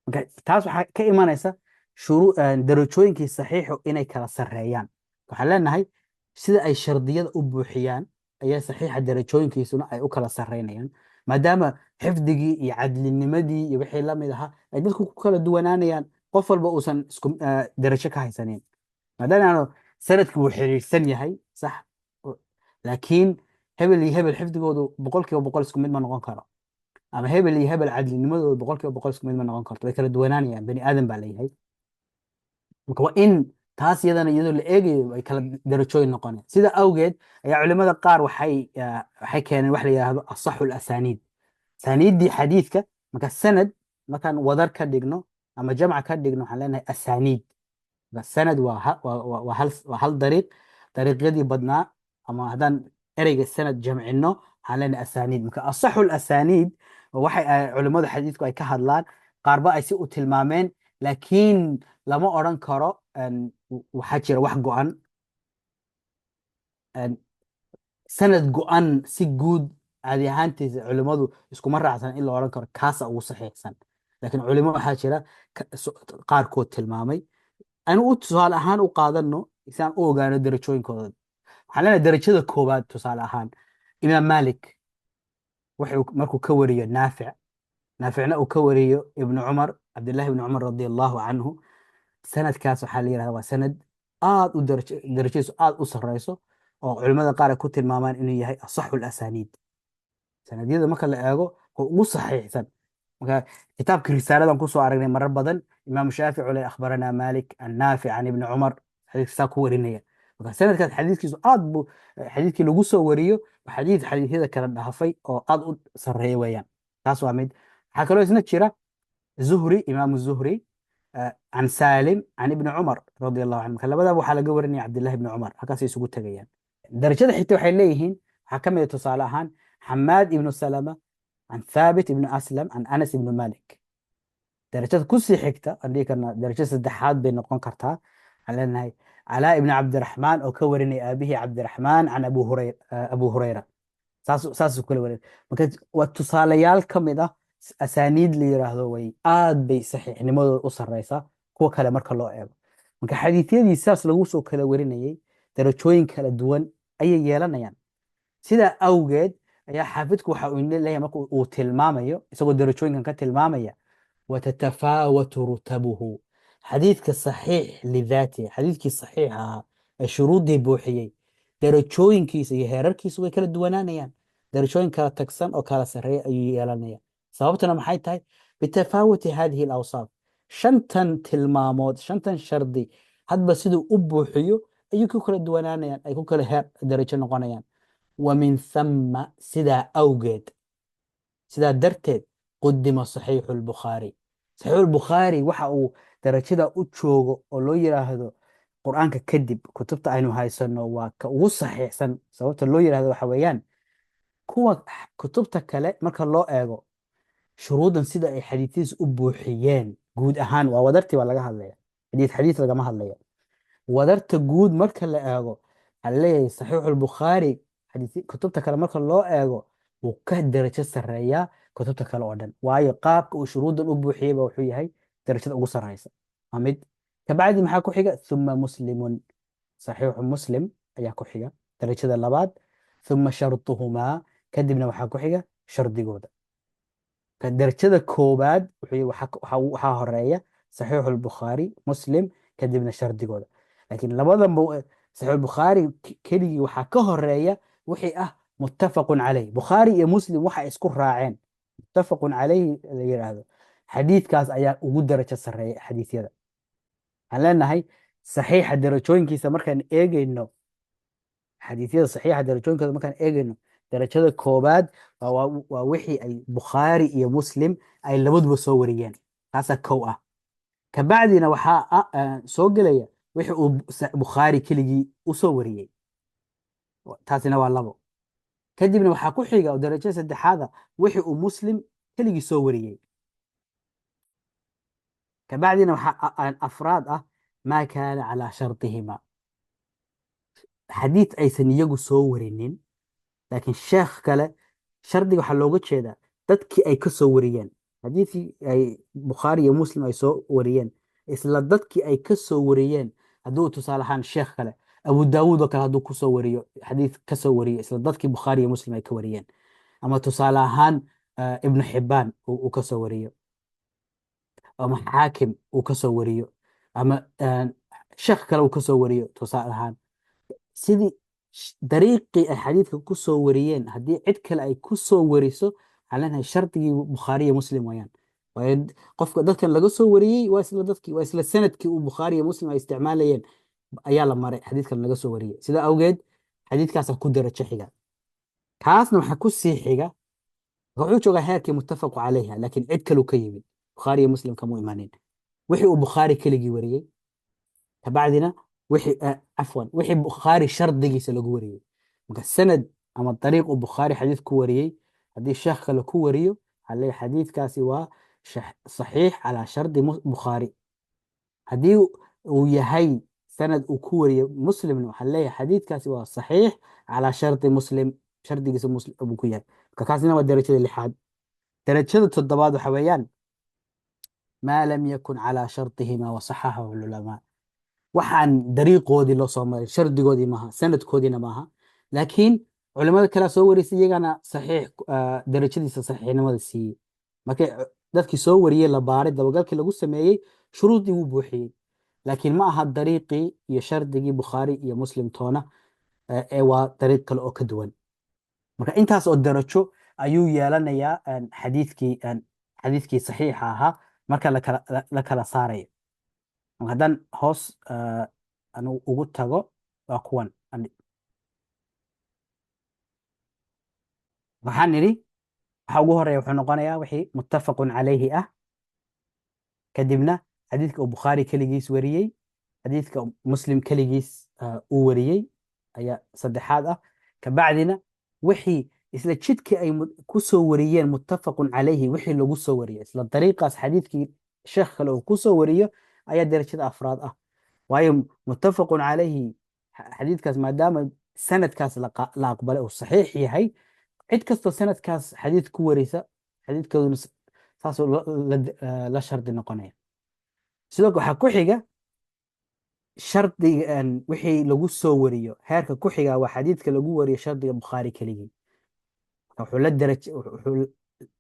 Marka taas waxaa ka imanaysa darajooyinkii saxiixu inay kala sarreeyaan. Waxaan leenahay sida ay shardiyada u buuxiyaan ayaa saxiixa darajooyinkiisuna ay u kala sarreynayaan, maadaama xifdigii iyo cadlinimadii iyo wixii la mid ahaa ay dadku ku kala duwanaanayaan, qof walba uusan isku darajo ka haysanin. Maadaama aanu sanadku wuu xiriirsan yahay, sax, laakiin hebel iyo hebel xifdigoodu 100% isku mid ma noqon karo, ama hebel iyo hebel cadlinimadoodu 100% isku mid ma noqon karto, way kala duwanaanayaan, bani aadam baa leeyahay. Marka waa in taas iyadana iyadoo la eegayo ay kala darajooyin noqonayaan. Sida awgeed ayaa culimada qaar waxay keeneen wax la yidhaahdo أصح الأسانيد, asaaniiddii xadiidka. Marka sanad markaan wadar ka dhigno ama jamca ka dhigno, waxaan leenahay asaaniid. Marka sanad waa hal dariiq, dariiqyadii badnaa, ama haddaan ereyga sanad jamcino, waxaan leenahay asaaniid. Marka أصح الأسانيد waxay culimmadu xadiidku ay ka hadlaan, qaarba ay si u tilmaameen, laakiin lama odhan karo waxaa jira wax go'an, sanad go'an. Si guud caadi ahaantiisa culimmadu iskuma raacsan in la odhan karo kaasa ugu saxiixsan, laakiin culimo waxaa jira qaarkood tilmaamay. Anu u tusaale ahaan u qaadano si aan u ogaano darajooyinkooda. Waxaan leenahay darajada koowaad, tusaale ahaan, Imaam Malik wuxuu markuu ka wariyo Naafic, Naaficna uu ka wariyo Ibnu Cumar, Cabdillahi ibni Cumar رضي الله عنه, sanadkaas waxaa la yidhahdaa waa sanad aad u darajadiisu aad u sarreyso, oo culimmada qaar ay ku tilmaamaan inuu yahay أصح الأسانيد, sanadyada marka la eego oo ugu saxiixsan. Marka kitaabka risaaladan kusoo aragnay marar badan Imaam Shaafici ule أخبرنا مالك عن نافع عن ابن عمر, xadiiska saa ku warinaya. Marka sanadkaas xadiiskiisu aad buu, xadiiskii lagu soo wariyo waa xadiis xadiisyada kala dhaafay oo aad u sarreeya weeyaan. Taas waa mid. Waxaa kaloo isna jira Zuhri, Imaamu Zuhri عن سالم عن ابن عمر رضي الله عنه. Marka labadaba waxaa laga warinaya Cabdillahi ibni Cumar, halkaasay isugu tegayaan. Darajada xigta waxay leeyihiin waxaa ka mid ah, tusaale ahaan, Xamaad ibnu Salama عن ثابت ibnu Aslam عن Anas ibnu Malik. Darajada kusii xigta, aan dhihi karnaa darajada saddexaad bay noqon kartaa, waxaan leenahay Calaa ibni Cabdiraxmaan oo ka warinaya aabihii Cabdiraxmaan can Abu Hurayra, saasuu kala warinay. Marka waa tusaalayaal ka mid ah asaaniid la yiraahdo way aad bay saxiixnimadooda u sarreysaa kuwa kale marka loo eego. Marka xadiisyadii saas lagu soo kala warinayay darajooyin kala duwan ayay yeelanayaan. Sidaa awgeed ayaa xaafidku waxa uu leeyahay marka uu tilmaamayo, isagoo darajooyinkan ka tilmaamaya, وتتفاوت رتبه, xadiidka saxiix لذاته, xadiidkii saxiix ahaa ee shuruuddii buuxiyey, darajooyinkiisa iyo heerarkiisu way kala duwanaanayaan, darajooyin kala tagsan oo kala sarreeya ayuu yeelanaya. Sababtuna maxay tahay? بتفاوت هذه الأوصاف, shantan tilmaamood, shantan shardi hadba siduu u buuxiyo ayuu ku kala duwanaanayaan, ay ku kala heer darajo noqonayaan. ومن ثم, sidaa awgeed, sidaa darteed, قدم صحيح البخاري, صحيح البخاري waxa uu darajada u joogo oo loo yiraahdo Qur-aanka kadib kutubta aynu haysano waa ka ugu saxiixsan. Sababta loo yiraahdo waxa weeyaan kuwa kutubta kale marka loo eego shuruudan sida ay xadiisyadiisa u buuxiyeen guud ahaan, waa wadartii baa laga hadlaya, xadiis xadiis lagama hadlaya, wadarta guud marka la eego, waxaa laleeyahay Saxiixu Albukhaari xadiis kutubta kale marka loo eego wuu ka darajo sarreeyaa kutubta kale oo dhan, waayo qaabka uu shuruudan u buuxiyey ba wuxuu yahay darajada ugu sarreysa. Waa mid. Kabacdi maxaa ku xiga? ثم مسلم, Saxiixu Muslim ayaa ku xiga darajada labaad. ثم شرطهما, kadibna waxaa ku xiga shardigooda. Ka darajada koobaad wuxuu waxaa horeeya Saxiixu Albukhaari, Muslim, kadibna shardigooda. Laakiin labadanba, Saxiixu Albukhaari keligii waxaa ka horeeya wixii ah متفق عليه. Bukhaari iyo Muslim waxa isku raaceen متفق عليه la yiraahdo, xadiidkaas ayaa ugu darajo sarreeya xadiisyada. Waxaan leenahay saxiixa darajooyinkiisa markaan eegayno, xadiisyada saxiixa darajooyinkooda markaan eegayno, Darajada koobaad waa wixii ay Bukhaari iyo Muslim ay labaduba soo wariyeen, taasaa kow ah. Kabacdina waxaa soo gelaya wixii uu Bukhaari keligii u soo wariyey, taasina waa labo. Kadibna waxaa ku xiga oo darajada saddexaada wixii uu Muslim keligii soo wariyey. Kabacdina waxaa afraad ah maa kaana calaa shartihima, xadiid aysan iyagu soo warinin laakiin sheekh kale. Shardiga waxaa looga jeedaa dadkii ay ka soo wariyeen xadiidkii ay Bukhaari iyo Muslim ay soo wariyeen, isla dadkii ay ka soo wariyeen hadduu tusaale ahaan sheekh kale, Abu Daawuud oo kale, hadduu kusoo wariyo xadiid ka soo wariyo isla dadkii Bukhaari iyo Muslim ay ka wariyeen, ama tusaale ahaan Ibnu Xibbaan uu ka soo wariyo, ama Xaakim uu ka soo wariyo, ama sheekh kale uu ka soo wariyo, tusaale ahaan sidii dariiqii ay xadiidka ku soo wariyeen haddii cid kale ay ku soo wariso, waxaan leenahay shardigii Bukhaari iyo Muslim weeyaan. Waayo qofka dadkan laga soo wariyey waa isla dadkii, waa isla sanadkii uu Bukhaari iyo Muslim ay isticmaalayeen ayaa la maray xadiidkan laga soo wariyey. Sidaa awgeed xadiidkaasaa ku darajo xiga. Kaasna waxaa ku sii xiga, wuxuu joogaa heerkii muttafaqu calayha, laakiin cid kaluu ka yimid, Bukhaari iyo Muslim kamuu imanin, wixii uu Bukhaari keligii wariyey. Kabacdina wixii cafwan, wixii Bukhaari shardigiisa lagu wariyey. Marka sanad ama dariiq uu Bukhaari xadiid ku wariyey haddii sheekh kale ku wariyo, waxaa leeyahay xadiidkaasi waa saxiix calaa shardi Bukhaari. Haddii uu yahay sanad uu ku wariyo Muslimna, waxaa leeyahay xadiidkaasi waa saxiix calaa shardi Muslim, shardigiisa Muslim buu ku yahay. Marka kaasina waa darajada lixaad. Darajada toddobaad waxa weeyaan maa lam yakun calaa shartihima wasaxaxahu culamaa, waxaan dariiqoodii loo soo marin, shardigoodii maaha, sanadkoodiina maaha, laakiin culimada kalea soo warisay, iyagana saxiix darajadiisa saxiixnimada siiyey. Markay dadkii soo wariyey la baaray, dabagalkii lagu sameeyey, shuruudii wuu buuxiyey, laakiin ma aha dariiqii iyo shardigii Bukhaari iyo Muslim toona, ee waa dariiq kale oo ka duwan. Marka intaas oo darajo ayuu yeelanayaa xadiidkii saxiixa ahaa marka la kala saarayo. Marka haddaan hoos anu ugu tago, waa kuwan. Waxaan nidhi waxa ugu horeeya wuxuu noqonayaa wixii muttafaqun calayhi ah, kadibna xadiidka uu Bukhaari keligiis wariyey, xadiidka Muslim keligiis uu wariyey ayaa saddexaad ah. Kabacdina wixii isla jidkii ay ku soo wariyeen muttafaqun calayhi wixii lagu soo wariyey, isla dariiqaas xadiidkii sheekh kale uu ku soo wariyo ayaa darajada afraad ah. Waayo muttafaqun calayhi xadiidkaas maadaama sanadkaas la aqbalay uu saxiix yahay, cid kastoo sanadkaas xadiid ku warisa xadiidkooduna saasuu la shardi noqonaya. Sidoo kale waxaa ku xiga shardiga wixii lagu soo wariyo. Heerka ku xiga waa xadiidka lagu wariyo shardiga Bukhaari keligii. Marka wuxuu la daraj wuxuu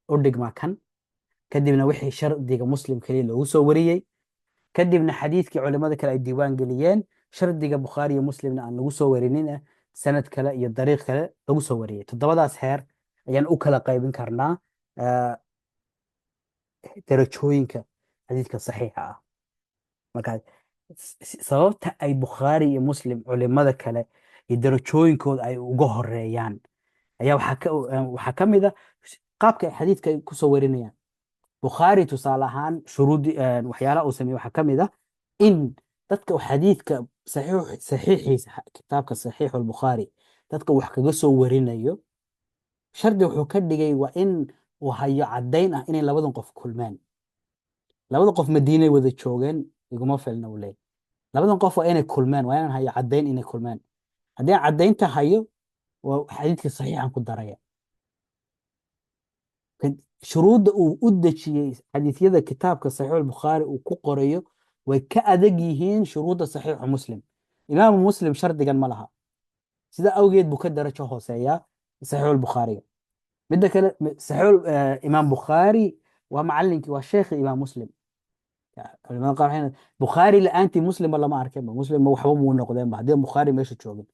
u dhigmaa kan. Kadibna wixii shardiga Muslim keliya loogu soo wariyey, kadibna xadiidkii culimada kale ay diiwaan geliyeen, shardiga Bukhaari iyo Muslimna aan lagu soo warinin, sanad kale iyo dariiq kale lagu soo wariyey. Toddobadaas heer ayaan u kala qaybin karnaa darajooyinka xadiidka saxiixa ah. Marka sababta ay Bukhaari iyo Muslim culimada kale iyo darajooyinkooda ay uga horeeyaan ayaa waxaa ka mid ah qaabka ay xadiidka ay kusoo warinayaan. Bukhaari tusaale ahaan shuruudi waxyaalaha uu sameeyey waxaa ka mid ah in dadka uu xadiidka saxiixiisa, kitaabka Saxiixu Albukhaari, dadka wax kaga soo warinayo shardi wuxuu ka dhigay waa in uu hayo caddayn ah inay labadan qof kulmeen. Labada qof Madiinay wada joogeen iguma filna, uu leeyahay. Labadan qof waa inay kulmeen, waa inaan hayo caddayn inay kulmeen. Haddii aan caddaynta hayo, waa xadiidka saxiixan ku daraya. Shuruudda uu u dejiyey xadiisyada kitaabka Saxiix Albukhaari uu ku qorayo way ka adag yihiin shuruudda Saxiixu Muslim. Imaamu Muslim shardigan ma laha, sida awgeed buu ka darajo hooseeyaa Saxiixu Albukhaariga. Midda kale, Imaam Bukhaari waa macallinkii, waa sheekhii Imaam Muslim. Culimada qaar waxay Bukhaari la'aantii Muslimba lama arkeenba, Muslim waxba muu noqdeenba haddii Bukhaari meesha joogin.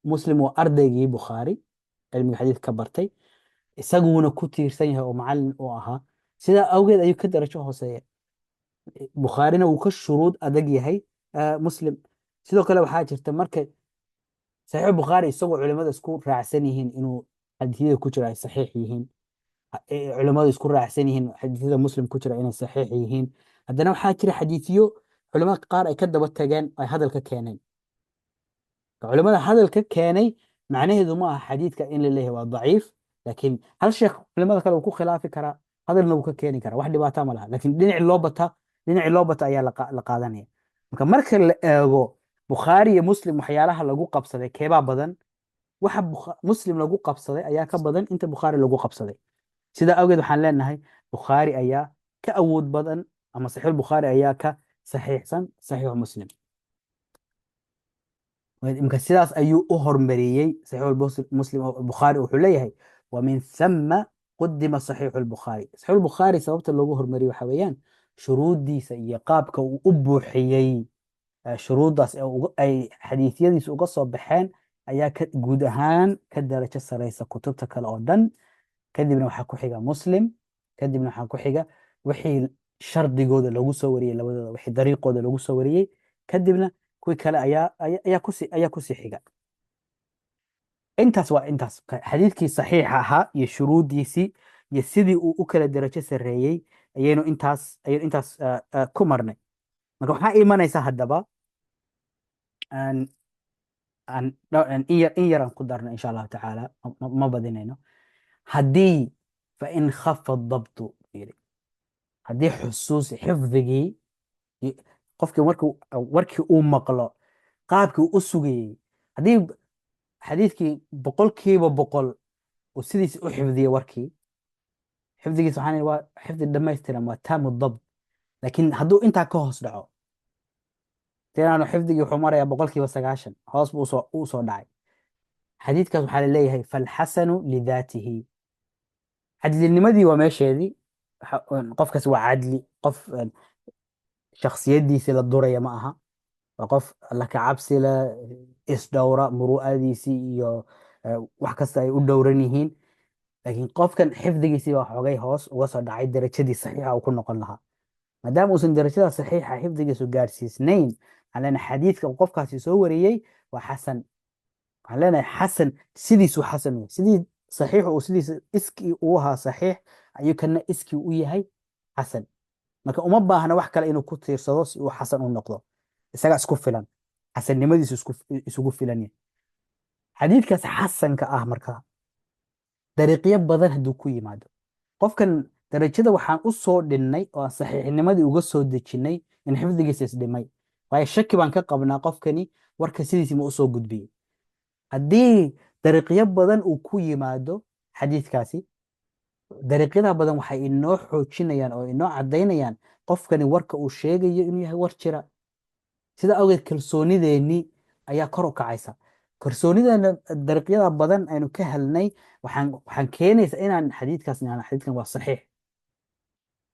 Muslim waa ardaygii Bukhaari, cilmiga xadiidka ka bartay, isaguuna ku tiirsan yahay oo macallin u ahaa. Sidaa awgeed ayuu ka darajo hooseeya. Bukhaarina wuu ka shuruud adag yahay Muslim. Sidoo kale waxaa jirta marka Saxiix Bukhaari isagoo culimada isku raacsan yihiin inuu Xadiisyada ku jira ay saxiix yihiin, culimmadu isku raacsan yihiin xadiisyada Muslim ku jira inay saxiix yihiin, haddana waxaa jira xadiisyo culimmada qaar ay ka daba tageen, ay hadal ka keeneen. Culimmada hadal ka keenay macnaheedu ma aha xadiiska in la leeyahay waa daciif, laakiin hal sheekh culimmada kale uu ku khilaafi karaa, hadalna wuu ka keeni karaa, wax dhibaata ma laha. Laakiin dhinacii loo bata ayaa la qaadanaya. Marka la eego Bukhaari iyo Muslim, waxyaalaha lagu qabsaday keebaa badan? Waxa Muslim lagu qabsaday ayaa ka badan inta Bukhaari lagu qabsaday. Sidaa awgeed waxaan leenahay Bukhaari ayaa ka awood badan, ama Saxiix Bukhaari ayaa ka saxiixsan Saxiix Muslim. Imka sidaas ayuu u hormariyey Saxiix Muslim. Bukhaari wuxuu leeyahay: ومن ثم قدم صحيح البخاري. Saxiix Bukhaari sababta loogu hormariyey waxa weeyaan shuruuddiisa iyo qaabka uu u buuxiyey shuruuddaas ay xadiisyadiisa uga soo baxeen ayaa ka guud ahaan ka darajo sareysa kutubta kale oo dhan. Kadibna waxaa ku xiga Muslim, kadibna waxaa ku xiga wixii shardigooda lagu soo wariyey labadooda, wixii dariiqooda lagu soo wariyey, kadibna kuwii kale ayaa kusii xiga. Intaas waa intaas xadiidkii saxiixa ahaa iyo shuruuddiisii iyo sidii uu u kala darajo sarreeyey ayaynu intaas ku marnay. Marka waxaa imanaysa haddaba aan aan in yaraan ku darno, insha Allahu tacaala, ma badinayno. Haddii فإن خف الضبط yiri, haddii xusuus xifdigii qofkii markuu warkii uu maqlo qaabkii uu u sugayey, haddii xadiidkii 100% uu sidiisa u xifdiyey warkii, xifdigiisa waxaan waa xifdi dhammaystiran, waa تام الضبط. Laakiin hadduu intaa ka hoos dhaco, tinaanu xifdigii wuxuu marayaa 90%, hoos buu usoo dhacay, xadiidkaas waxaa laleeyahay فالحسن لذاته. Cadlinimadii waa meesheedii, qofkaas waa cadli, qof shakhsiyadiisii la duraya ma aha, waa qof alla ka cabsi leh, isdhowra, muru'adiisii iyo wax kasta ay u dhowran yihiin. Laakiin qofkan xifdigiisii baa xogay hoos uga soo dhacay darajadii saxiixa uu ku noqon lahaa. Maadaama uusan darajada saxiixa xifdigiisu gaarsiisnayn, waxaan leenahay xadiidka uu qofkaasi soo wariyey waa xasan. Waxaan leenahay xasan sidiisuu xasan u yahay. Sidii saxiixu uu sidiisa iskii uu ahaa saxiix, ayuu kana iskii u yahay xasan. Marka uma baahna wax kale inuu ku tiirsado si uu xasan u noqdo, isagaa isku filan, xasannimadiisu isugu filan yahay xadiidkaas xasanka ah. Marka dariiqyo badan hadduu ku yimaado, qofkan darajada waxaan u soo dhinnay oo aan saxiixnimadii uga soo dejinnay in xifdigiisa isdhimay, waayo shaki baan ka qabnaa qofkani warka sidiisii ma usoo gudbiyey. Haddii dariiqyo badan uu ku yimaado xadiidkaasi, dariiqyada badan waxay inoo xoojinayaan oo inoo caddaynayaan qofkani warka uu sheegayo inuu yahay war jira. Sida awgeed kalsoonideennii ayaa kor u kacaysa. Kalsoonideena dariiqyada badan aynu ka helnay waxaan keenaysa inaan xadiidkaas nidhahno xadiidkan waa saxiix,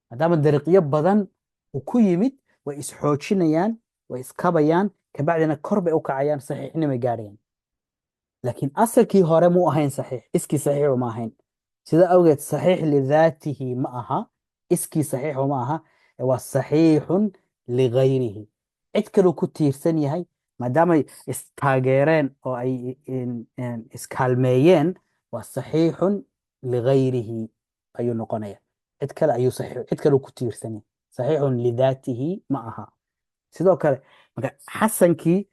maadaama dariiqyo badan uu ku yimid. Way isxoojinayaan, way iskabayaan, kabacdina kor bay u kacayaan, saxiixnimay gaadhayaan. Laakiin asalkii hore muu ahayn saxiix, iskii saxiixu ma ahayn. Sida awgeed saxiix لذاته ma aha, iskii saxiixu ma aha, ee waa صحيح لغيره, cid kaluu ku tiirsan yahay. Maadaamay istaageereen oo ay iskaalmeeyeen, waa صحيح لغيره ayuu noqonaya. Cid kale ayuu saxiix, cid kaluu ku tiirsan yahay, صحيح لذاته ma aha. Sidoo kale marka xasankii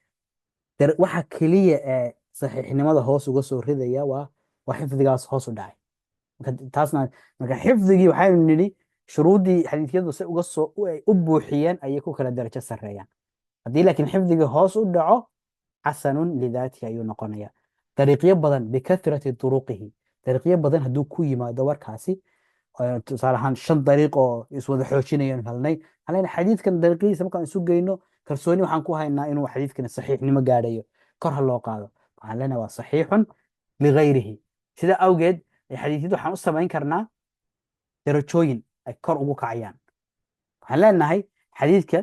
waxa keliya ee saxiixnimada hoos uga soo ridaya waa xifdigaas hoos u dhacay. Marka taasna, marka xifdigii waxaynu nidhi shuruuddii xadiisyadu si uga soo ay u buuxiyeen ayay ku kala darajo sarreeyaan. Haddii laakiin xifdigii hoos u dhaco, حسن لذاته ayuu noqonaya. Dariiqyo badan, بكثرة طرقه, dariiqyo badan hadduu ku yimaado warkaasi, tusaale ahaan shan dariiq oo iswada xoojinayaan helnay, waxaan leenahay xadiidkan dariiqyadiisa markaan isu geyno, kalsooni waxaan ku haynaa inuu xadiidkan saxiixnimo gaadhayo, kor ha loo qaado. Waxaan leenahay waa صحيح لغيره. Sida awgeed xadiisyadu waxaan u samayn karnaa darajooyin ay kor ugu kacayaan. Waxaan leenahay xadiidka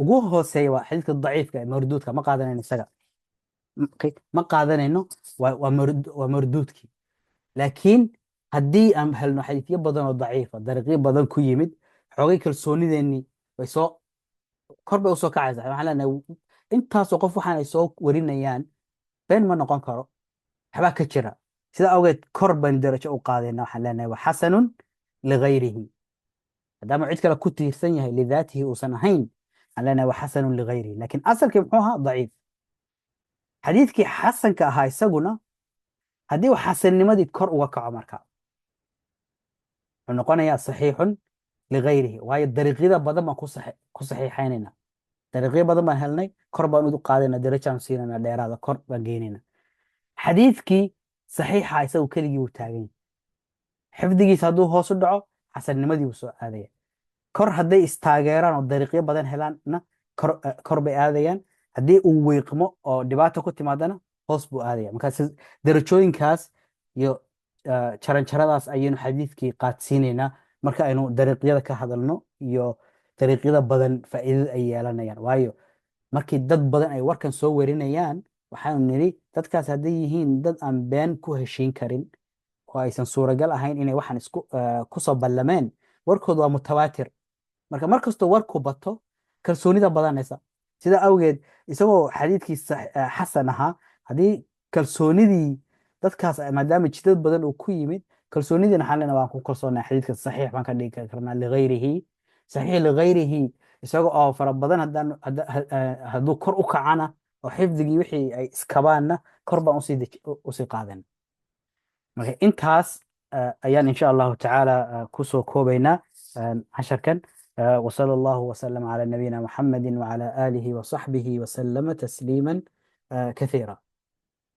ugu hooseeya waa xadiidka daciifka ee marduudka, ma qaadanayno isaga. Okay, ma qaadanayno, waa marduudkii. Laakiin haddii aan helno xadiisyo badan oo daciifa, dariiqyo badan ku yimid, xoogay kalsoonideennii way soo kor bay usoo kacaysaa. Waxaan leenahay intaasoo qof waxaan ay soo warinayaan been ma noqon karo, waxbaa ka jira. Sida awgeed kor baynu darajo u qaadayna. Waxaan leenahay waa xasanun ligayrihi, maadaama cid kale ku tiirsan yahay, lidaatihi uusan ahayn. Waxaan leenahay waa xasanun ligayrihi, laakiin asalkii muxuu ahaa? Daciif. Xadiidkii xasanka ahaa isaguna haddii uu xasannimadii kor uga kaco, marka wuxuu noqonayaa saxiixun ligayrihi, waayo dariiqyada badan baan ku saxiixaynayna. Dariiqyo badan baan helnay, kor baan u qaadayna, darajaan siinayna dheeraada, kor baan geynayna. Xadiidkii saxiixa isagu keligii wuu taagan yahay. Xifdigiisa hadduu hoos u dhaco, xasannimadii wuu soo aadaya. Kor hadday istaageeraan oo dariiqyo badan helaanna, kor bay aadayaan. Haddii uu wiiqmo oo dhibaato ku timaadana, hoos buu aadaya. Marka darajooyinkaas iyo jaranjaradaas ayaynu xadiidkii qaadsiinaynaa marka aynu dariiqyada ka hadalno iyo dariiqyada badan faa'iidada ay yeelanayaan. Waayo, markii dad badan ay warkan soo warinayaan, waxaanu nidhi dadkaas hadday yihiin dad aan been ku heshiin karin oo aysan suuragal ahayn inay waxaan isku kusoo ballameen, warkoodu waa mutawaatir. Marka mar kastoo warku bato, kalsoonida badanaysa. Sida awgeed, isagoo xadiidkii xasan ahaa, haddii kalsoonidii dadkaas, maadaama jidad badan uu ku yimid, kalsoonidiina waxaan leenahay waan ku kalsoonahay, xadiidka saxiix baan ka dhigi karnaa ligayrihi. Saxiix ligayrihi isaga oo fara badan hadduu kor u kacana oo xifdigii wixii ay iskabaanna, kor baan usii qaadan. Marka intaas ayaan insha Allahu tacaala kusoo koobaynaa casharkan. وصلى الله وسلم على نبينا محمد وعلى آله وصحبه وسلم تسليما كثيرا.